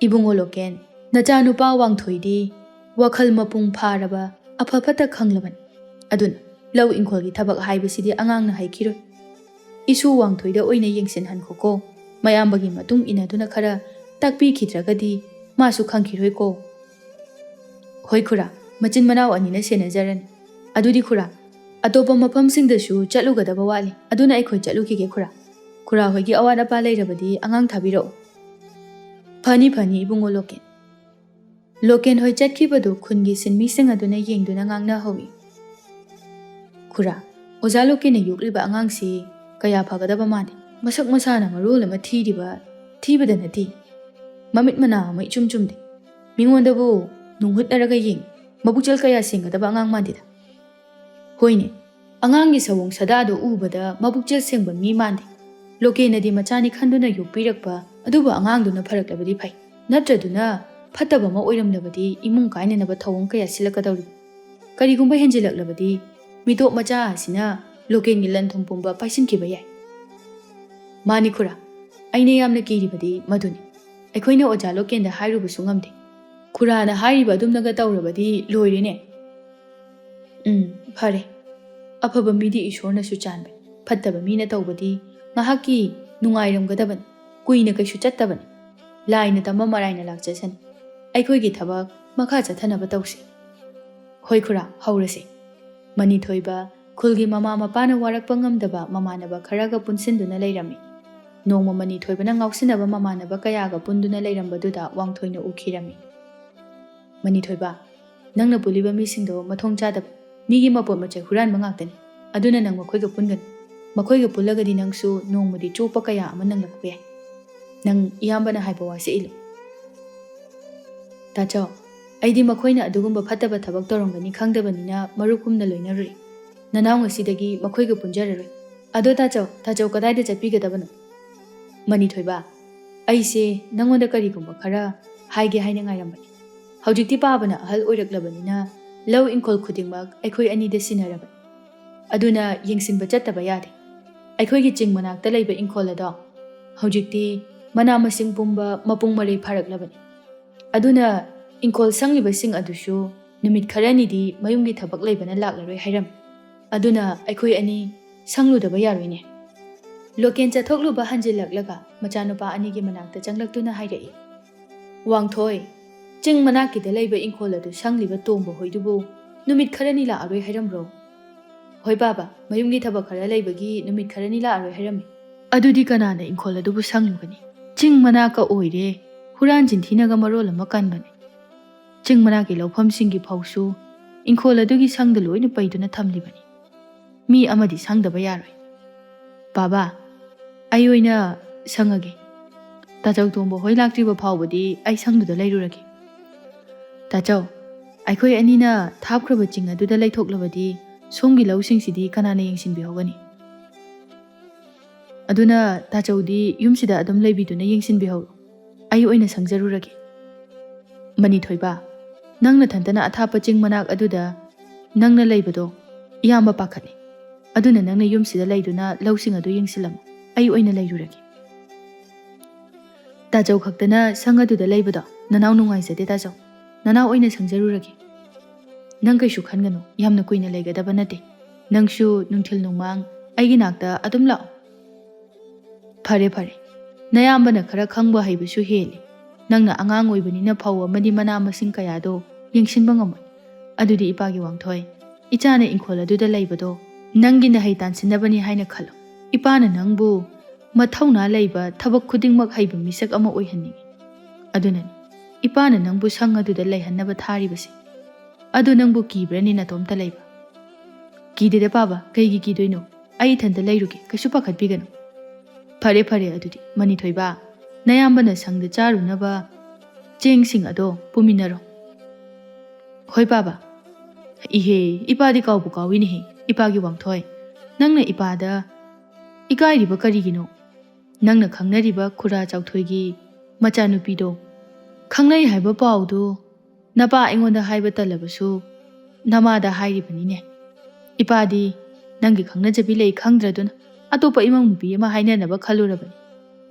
"ꯏꯕꯨꯡꯉꯣ ꯂꯣꯀꯦꯟ, ꯅꯆꯥꯅꯨꯄꯥ ꯋꯥꯡꯊꯣꯏꯗꯤ ꯋꯥꯈꯜ ꯃꯄꯨꯡ ꯐꯥꯔꯕ, ꯑꯐ ꯐꯠꯇ ꯈꯪꯂꯕꯅꯤ꯫ ꯑꯗꯨꯅ ꯂꯧ ꯏꯪꯈꯣꯜꯒꯤ ꯊꯕꯛ ꯍꯥꯏꯕꯁꯤꯗꯤ ꯑꯉꯥꯡꯅ ꯍꯩꯈꯤꯔꯣꯏ꯫ ꯏꯁꯨ ꯋꯥꯡꯊꯣꯏꯗ ꯑꯣꯏꯅ ꯌꯦꯡꯁꯤꯟꯍꯟꯈꯣꯀꯣ꯫ ꯃꯌꯥꯝꯕꯒꯤ ꯃꯇꯨꯡ ꯏꯟꯅꯗꯨꯅ ꯈꯔ ꯇꯥꯛꯄꯤꯈꯤꯗ꯭ꯔꯒꯗꯤ ꯃꯥꯁꯨ ꯈꯪꯈꯤꯔꯣꯏꯀꯣ꯫" "ꯍꯣꯏ ꯈꯨꯔꯥ, ꯃꯆꯤꯟ ꯃꯅꯥꯎ ꯑꯅꯤꯅ ꯁꯦꯟꯅꯖꯔꯅꯤ꯫ ꯑꯗꯨꯗꯤ ꯈꯨꯔꯥ, ꯑꯇꯣꯞꯄ ꯃꯐꯝꯁꯤꯡꯗꯁꯨ ꯆꯠꯂꯨꯒꯗꯕ ꯋꯥꯠꯂꯤ꯫ ꯑꯗꯨꯅ ꯑꯩꯈꯣꯏ ꯆꯠꯂꯨꯈꯤꯒꯦ ꯈꯨꯔꯥ꯫ ꯈꯨꯔꯥ ꯍꯣꯏꯒꯤ ꯑꯋꯥꯠ ꯑꯄꯥ ꯂꯩꯔꯕꯗꯤ ꯑꯉꯥꯡ ꯊꯥꯕꯤꯔꯛꯎ꯫" "ꯐꯅꯤ, ꯐꯅꯤ, ꯏꯕꯨꯡꯉꯣ ꯂꯣꯀꯦꯟ꯫" ꯂꯣꯀꯦꯟ ꯍꯣꯏ ꯆꯠꯈꯤꯕꯗꯨ ꯈꯨꯟꯒꯤ ꯁꯤꯟꯃꯤꯁꯤꯡ ꯑꯗꯨꯅ ꯌꯦꯡꯗꯨꯅ ꯉꯥꯡꯅꯍꯧꯏ꯫ "ꯈꯨꯔꯥ, ꯑꯣꯖꯥ ꯂꯣꯀꯦꯟꯅ ꯌꯣꯛꯂꯤꯕ ꯑꯉꯥꯡꯁꯤ ꯀꯌꯥ ꯐꯒꯗꯕ ꯃꯥꯟꯗꯦ꯫ ꯃꯁꯛ ꯃꯁꯥꯅ ꯃꯔꯣꯜ ꯑꯃ ꯊꯤꯔꯤꯕ, ꯊꯤꯕꯗ ꯅꯠꯇꯦ, ꯃꯃꯤꯠ ꯃꯅꯥ ꯑꯃ ꯏꯆꯨꯝ ꯆꯨꯝꯗꯦ꯫ ꯃꯤꯉꯣꯟꯗꯕꯨ ꯅꯨꯡꯍꯨꯠꯅꯔꯒ ꯌꯦꯡꯉꯤ꯫ ꯃꯕꯨꯛꯆꯦꯜ ꯀꯌꯥ ꯁꯦꯡꯒꯗꯕ ꯑꯉꯥꯡ ꯃꯥꯟꯗꯦꯗ꯫" "ꯍꯣꯏꯅꯦ, ꯑꯉꯥꯡꯒꯤ ꯁꯑꯣꯡ ꯁꯥꯗꯥꯗꯨ ꯎꯕꯗ ꯃꯕꯨꯛꯆꯦꯜ ꯁꯦꯡꯕ ꯃꯤ ꯃꯥꯟꯗꯦ꯫ ꯂꯣꯀꯦꯟꯅꯗꯤ ꯃꯆꯥꯅꯤ ꯈꯟꯗꯨꯅ ꯌꯣꯛꯄꯤꯔꯛꯄ, ꯑꯗꯨꯕꯨ ꯑꯉꯥꯡꯗꯨꯅ ꯐꯔꯛꯂꯕꯗꯤ ꯐꯩ꯫ ꯅꯠꯇ꯭ꯔꯗꯨꯅ ꯐꯠꯇꯕ ꯑꯃ ꯑꯣꯏꯔꯝꯂꯕꯗꯤ ꯏꯃꯨꯡ ꯀꯥꯏꯅꯅꯕ ꯊꯧꯑꯣꯡ ꯀꯌꯥ ꯁꯤꯜꯂꯛꯀꯗꯧꯔꯤ꯫ ꯀꯔꯤꯒꯨꯝꯕ ꯍꯦꯟꯖꯤꯜꯂꯛꯂꯕꯗꯤ ꯃꯤꯇꯣꯞ ꯃꯆꯥ ꯑꯁꯤꯅ ꯂꯣꯀꯦꯟꯒꯤ ꯂꯟ ꯊꯨꯝ ꯄꯨꯝꯕ ꯄꯥꯏꯁꯤꯟꯈꯤꯕ ꯌꯥꯏ꯫" "ꯃꯥꯅꯤ ꯈꯨꯔꯥ, ꯑꯩꯅ ꯌꯥꯝꯅ ꯀꯤꯔꯤꯕꯗꯤ ꯃꯗꯨꯅꯤ꯫ ꯑꯩꯈꯣꯏꯅ ꯑꯣꯖꯥ ꯂꯣꯀꯦꯟꯗ ꯍꯥꯏꯔꯨꯕꯁꯨ ꯉꯝꯗꯦ꯫ ꯈꯨꯔꯥꯅ ꯍꯥꯏꯔꯤꯕ ꯑꯗꯨꯝꯅꯒ ꯇꯧꯔꯕꯗꯤ ꯂꯣꯏꯔꯦꯅꯦ꯫" "ꯎꯝ, ꯐꯔꯦ꯫ ꯑꯐꯕ ꯃꯤꯗꯤ ꯏꯁꯣꯔꯅꯁꯨ ꯆꯥꯟꯕꯅꯤ꯫ ꯐꯠꯇꯕ ꯃꯤꯅ ꯇꯧꯕꯗꯤ ꯉꯥꯏꯍꯥꯛꯀꯤ ꯅꯨꯡꯉꯥꯏꯔꯝꯒꯗꯕꯅꯤ, ꯀꯨꯏꯅ ꯀꯩꯁꯨ ꯆꯠꯇꯕꯅꯤ꯫ ꯂꯥꯏꯅ ꯇꯝꯕ ꯃꯔꯥꯏꯅ ꯂꯥꯛꯆꯁꯅꯤ꯫ ꯑꯩꯈꯣꯏꯒꯤ ꯊꯕꯛ ꯃꯈꯥ ꯆꯠꯊꯅꯕ ꯇꯧꯁꯤ꯫" "ꯍꯣꯏ ꯈꯨꯔꯥ, ꯍꯧꯔꯁꯤ꯫" ꯃꯅꯤꯊꯣꯏꯕ ꯈꯨꯜꯒꯤ ꯃꯃꯥ ꯃꯄꯥꯅ ꯋꯥꯔꯛꯄ ꯉꯝꯗꯕ ꯃꯃꯥꯟꯅꯕ ꯈꯔꯒ ꯄꯨꯟꯁꯤꯟꯗꯨꯅ ꯂꯩꯔꯝꯃꯤ꯫ ꯅꯣꯡꯃ ꯃꯅꯤꯊꯣꯏꯕꯅ ꯉꯥꯎꯁꯤꯟꯅꯕ ꯃꯃꯥꯟꯅꯕ ꯀꯌꯥꯒ ꯄꯨꯟꯗꯨꯅ ꯂꯩꯔꯝꯕꯗꯨꯗ ꯋꯥꯡꯊꯣꯏꯅ ꯎꯈꯤꯔꯝꯃꯤ꯫ "ꯃꯅꯤꯊꯣꯏꯕ, ꯅꯪꯅ ꯄꯨꯜꯂꯤꯕ ꯃꯤꯁꯤꯡꯗꯣ ꯃꯊꯣꯡ ꯆꯥꯗꯕ, ꯃꯤꯒꯤ ꯃꯄꯣꯠ ꯃꯆꯩ ꯍꯨꯔꯥꯟꯕ ꯉꯥꯛꯇꯅꯤ꯫ ꯑꯗꯨꯅ ꯅꯪ ꯃꯈꯣꯏꯒ ꯄꯨꯟꯒꯅꯨ꯫ ꯃꯈꯣꯏꯒ ꯄꯨꯜꯂꯒꯗꯤ ꯅꯪꯁꯨ ꯅꯣꯡꯃꯗꯤ ꯆꯣꯞꯄ ꯀꯌꯥ ꯑꯃ ꯅꯪꯂꯛꯄ ꯌꯥꯏ꯫ ꯅꯪ ꯏꯌꯥꯝꯕꯅ ꯍꯥꯏꯕ ꯋꯥꯁꯦ ꯏꯜꯂꯨ꯫" "ꯇꯥꯆꯧ, ꯑꯩꯗꯤ ꯃꯈꯣꯏꯅ ꯑꯗꯨꯒꯨꯝꯕ ꯐꯠꯇꯕ ꯊꯕꯛ ꯇꯧꯔꯝꯒꯅꯤ ꯈꯪꯗꯕꯅꯤꯅ ꯃꯔꯨꯞꯀꯨꯝꯅ ꯂꯣꯏꯅꯔꯨꯔꯦ꯫ ꯅꯅꯥꯎ ꯉꯁꯤꯗꯒꯤ ꯃꯈꯣꯏꯒ ꯄꯨꯟꯖꯔꯔꯣꯏ꯫ ꯑꯗꯣ ꯇꯥꯆꯧ, ꯇꯥꯆꯧ ꯀꯗꯥꯏꯗ ꯆꯠꯄꯤꯒꯗꯕꯅꯣ?" "ꯃꯅꯤꯊꯣꯏꯕ, ꯑꯩꯁꯦ ꯅꯪꯉꯣꯟꯗ ꯀꯔꯤꯒꯨꯝꯕ ꯈꯔ ꯍꯥꯏꯒꯦ ꯍꯥꯏꯅ ꯉꯥꯏꯔꯝꯕꯅꯤ꯫ ꯍꯧꯖꯤꯛꯇꯤ ꯄꯥꯕꯅ ꯑꯍꯜ ꯑꯣꯏꯔꯛꯂꯕꯅꯤꯅ ꯂꯧ ꯏꯪꯈꯣꯜ ꯈꯨꯗꯤꯡꯃꯛ ꯑꯩꯈꯣꯏ ꯑꯅꯤꯗ ꯁꯤꯟꯅꯔꯕꯅꯤ꯫ ꯑꯗꯨꯅ ꯌꯦꯡꯁꯤꯟꯕ ꯆꯠꯇꯕ ꯌꯥꯗꯦ꯫ ꯑꯩꯈꯣꯏꯒꯤ ꯆꯤꯡ ꯃꯅꯥꯛꯇ ꯂꯩꯕ ꯏꯪꯈꯣꯜ ꯑꯗꯣ ꯍꯧꯖꯤꯛꯇꯤ ꯃꯅꯥ ꯃꯁꯤꯡ ꯄꯨꯝꯕ ꯃꯄꯨꯡ ꯃꯔꯩ ꯐꯥꯔꯛꯂꯕꯅꯤ꯫ ꯑꯗꯨꯅ ꯏꯪꯈꯣꯜ ꯁꯪꯂꯤꯕꯁꯤꯡ ꯑꯗꯨꯁꯨ ꯅꯨꯃꯤꯠ ꯈꯔꯅꯤꯗꯤ ꯃꯌꯨꯝꯒꯤ ꯊꯕꯛ ꯂꯩꯕꯅ ꯂꯥꯛꯂꯔꯣꯏ ꯍꯥꯏꯔꯝꯃꯤ꯫ ꯑꯗꯨꯅ ꯑꯩꯈꯣꯏ ꯑꯅꯤ ꯁꯪꯂꯨꯗꯕ ꯌꯥꯔꯣꯏꯅꯦ꯫" ꯂꯣꯀꯦꯟ ꯆꯠꯊꯣꯛꯂꯨꯕ ꯍꯟꯖꯤꯜꯂꯛꯂꯒ ꯃꯆꯥꯅꯨꯄꯥ ꯑꯅꯤꯒꯤ ꯃꯅꯥꯛꯇ ꯆꯪꯂꯛꯇꯨꯅ ꯍꯥꯏꯔꯛꯏ, "ꯋꯥꯡꯊꯣꯏ, ꯆꯤꯡ ꯃꯅꯥꯛꯀꯤꯗ ꯂꯩꯕ ꯏꯪꯈꯣꯜ ꯑꯗꯨ ꯁꯪꯂꯤꯕ ꯇꯣꯝꯕ ꯍꯣꯏꯗꯨꯕꯨ ꯅꯨꯃꯤꯠ ꯈꯔꯅꯤ ꯂꯥꯛꯑꯔꯣꯏ ꯍꯥꯏꯔꯝꯕ꯭ꯔꯣ?" "ꯍꯣꯏ ꯕꯥꯕꯥ, ꯃꯌꯨꯝꯒꯤ ꯊꯕꯛ ꯈꯔ ꯂꯩꯕꯒꯤ ꯅꯨꯃꯤꯠ ꯈꯔꯅꯤ ꯂꯥꯛꯑꯔꯣꯏ ꯍꯥꯏꯔꯝꯃꯤ꯫" "ꯑꯗꯨꯗꯤ ꯀꯅꯥꯅ ꯏꯪꯈꯣꯜ ꯑꯗꯨꯕꯨ ꯁꯪꯂꯨꯒꯅꯤ? ꯆꯤꯡ ꯃꯅꯥꯛꯀ ꯑꯣꯏꯔꯦ, ꯍꯨꯔꯥꯟ ꯆꯤꯟꯊꯤꯅꯒ ꯃꯔꯣꯜ ꯑꯃ ꯀꯟꯕꯅꯤ꯫ ꯆꯤꯡ ꯃꯅꯥꯛꯀꯤ ꯂꯧꯐꯝꯁꯤꯡꯒꯤ ꯐꯧꯁꯨ ꯏꯪꯈꯣꯜ ꯑꯗꯨꯒꯤ ꯁꯪꯗ ꯂꯣꯏꯅ ꯄꯩꯗꯨꯅ ꯊꯝꯂꯤꯕꯅꯤ꯫ ꯃꯤ ꯑꯃꯗꯤ ꯁꯪꯗꯕ ꯌꯥꯔꯣꯏ꯫ ꯕꯥꯕꯥ, ꯑꯩ ꯑꯣꯏꯅ ꯁꯪꯉꯒꯦ꯫ ꯇꯥꯆꯧ ꯇꯣꯝꯕ ꯍꯣꯏ ꯂꯥꯛꯇ꯭ꯔꯤꯕ ꯐꯥꯎꯕꯗꯤ ꯑꯩ ꯁꯪꯗꯨꯗ ꯂꯩꯔꯨꯔꯒꯦ꯫ ꯇꯥꯆꯧ, ꯑꯩꯈꯣꯏ ꯑꯅꯤꯅ ꯊꯥꯞꯈ꯭ꯔꯕ ꯆꯤꯡ ꯑꯗꯨꯗ ꯂꯩꯊꯣꯛꯂꯕꯗꯤ ꯁꯣꯝꯒꯤ ꯂꯧꯁꯤꯡꯁꯤꯗꯤ ꯀꯅꯥꯅ ꯌꯦꯡꯁꯤꯟꯕꯤꯍꯧꯒꯅꯤ? ꯑꯗꯨꯅ ꯇꯥꯆꯧꯗꯤ ꯌꯨꯝꯁꯤꯗ ꯑꯗꯨꯝ ꯂꯩꯕꯤꯗꯨꯅ ꯌꯦꯡꯁꯤꯟꯕꯤꯍꯧꯔꯣ꯫ ꯑꯩ ꯑꯣꯏꯅ ꯁꯪꯖꯔꯨꯔꯒꯦ꯫" "ꯃꯅꯤꯊꯣꯏꯕ, ꯅꯪ ꯅꯊꯟꯇꯅ ꯑꯊꯥꯞꯄ ꯆꯤꯡ ꯃꯅꯥꯛ ꯑꯗꯨꯗ ꯅꯪꯅ ꯂꯩꯕꯗꯣ ꯏꯌꯥꯝꯕ ꯄꯥꯈꯠꯂꯤ꯫ ꯑꯗꯨꯅ ꯅꯪꯅ ꯌꯨꯝꯁꯤꯗ ꯂꯩꯗꯨꯅ ꯂꯧꯁꯤꯡ ꯑꯗꯨ ꯌꯦꯡꯁꯤꯜꯂꯝꯃꯨ꯫ ꯑꯩ ꯑꯣꯏꯅ ꯂꯩꯔꯨꯔꯒꯦ꯫" "ꯇꯥꯆꯧ ꯈꯛꯇꯅ ꯁꯪ ꯑꯗꯨꯗ ꯂꯩꯕꯗꯣ ꯅꯅꯥꯎ ꯅꯨꯡꯉꯥꯏꯖꯗꯦ ꯇꯥꯆꯧ꯫ ꯅꯅꯥꯎ ꯑꯣꯏꯅ ꯁꯪꯖꯔꯨꯔꯒꯦ꯫" "ꯅꯪ ꯀꯩꯁꯨ ꯈꯟꯒꯅꯨ, ꯌꯥꯝꯅ ꯀꯨꯏꯅ ꯂꯩꯒꯗꯕ ꯅꯠꯇꯦ꯫ ꯅꯪꯁꯨ ꯅꯨꯡꯊꯤꯜ ꯅꯨꯡꯃꯥꯡ ꯑꯩꯒꯤ ꯅꯥꯛꯇ ꯑꯗꯨꯝ ꯂꯥꯛꯑꯣ꯫" "ꯐꯔꯦ ꯐꯔꯦ, ꯅꯌꯥꯝꯕꯅ ꯈꯔ ꯈꯪꯕ ꯍꯩꯕꯁꯨ ꯍꯦꯜꯂꯤ꯫ ꯅꯪꯅ ꯑꯉꯥꯡ ꯑꯣꯏꯕꯅꯤꯅ ꯐꯧ ꯑꯃꯗꯤ ꯃꯅꯥ ꯃꯁꯤꯡ ꯀꯌꯥꯗꯣ ꯌꯦꯡꯁꯤꯟꯕ ꯉꯝꯃꯣꯏ꯫ ꯑꯗꯨꯗꯤ ꯏꯄꯥꯒꯤ ꯋꯥꯡꯊꯣꯏ, ꯏꯆꯥꯅ ꯏꯪꯈꯣꯜ ꯑꯗꯨꯗ ꯂꯩꯕꯗꯣ ꯅꯪꯒꯤ ꯅꯍꯩ ꯇꯥꯟꯁꯤꯟꯅꯕꯅꯤ ꯍꯥꯏꯅ ꯈꯜꯂꯣ꯫ ꯏꯄꯥꯅ ꯅꯪꯕꯨ ꯃꯊꯧꯅꯥ ꯂꯩꯕ, ꯊꯕꯛ ꯈꯨꯗꯤꯡꯃꯛ ꯍꯩꯕ ꯃꯤꯁꯛ ꯑꯃ ꯑꯣꯏꯍꯟꯅꯤꯡꯏ꯫ ꯑꯗꯨꯅꯅꯤ ꯏꯄꯥꯅ ꯅꯪꯕꯨ ꯁꯪ ꯑꯗꯨꯗ ꯂꯩꯍꯟꯅꯕ ꯊꯥꯔꯤꯕꯁꯦ꯫ ꯑꯗꯨ ꯅꯪꯕꯨ ꯀꯤꯕ꯭ꯔꯅꯤ ꯅꯇꯣꯝꯇ ꯂꯩꯕ?" "ꯀꯤꯗꯦꯗ ꯄꯥꯕ, ꯀꯩꯒꯤ ꯀꯤꯗꯣꯏꯅꯣ? ꯑꯩ ꯏꯊꯟꯇ ꯂꯩꯔꯨꯒꯦ, ꯀꯩꯁꯨ ꯄꯥꯈꯠꯄꯤꯒꯅꯨ꯫" "ꯐꯔꯦ ꯐꯔꯦ, ꯑꯗꯨꯗꯤ ꯃꯅꯤꯊꯣꯏꯕ, ꯅꯌꯥꯝꯕꯅ ꯁꯪꯗ ꯆꯥꯔꯨꯅꯕ ꯆꯦꯡꯁꯤꯡ ꯑꯗꯣ ꯄꯨꯃꯤꯟꯅꯔꯣ꯫" "ꯍꯣꯏ ꯄꯥꯕ꯫" "ꯏꯍꯦ, ꯏꯄꯥꯗꯤ ꯀꯥꯎꯕꯨ ꯀꯥꯎꯏꯅꯦꯍꯦ, ꯏꯄꯥꯒꯤ ꯋꯥꯡꯊꯣꯏ꯫ ꯅꯪꯅ ꯏꯄꯥꯗ ꯏꯀꯥꯏꯔꯤꯕ ꯀꯔꯤꯒꯤꯅꯣ? ꯅꯪꯅ ꯈꯪꯅꯔꯤꯕ ꯈꯨꯔꯥ ꯆꯥꯎꯊꯣꯏꯒꯤ ꯃꯆꯥꯅꯨꯄꯤꯗꯣ ꯈꯪꯅꯩ ꯍꯥꯏꯕ ꯄꯥꯎꯗꯨ ꯅꯄꯥ ꯑꯩꯉꯣꯟꯗ ꯍꯥꯏꯕ ꯇꯜꯂꯕꯁꯨ ꯅꯃꯥꯗ ꯍꯥꯏꯔꯤꯕꯅꯤꯅꯦ꯫ ꯏꯄꯥꯗꯤ ꯅꯪꯒꯤ ꯈꯪꯅꯖꯕꯤ ꯂꯩ ꯈꯪꯗ꯭ꯔꯗꯨꯅ ꯑꯇꯣꯞꯄ ꯏꯃꯧ ꯅꯨꯄꯤ ꯑꯃ ꯍꯥꯏꯅꯅꯕ ꯈꯜꯂꯨꯔꯕꯅꯤ꯫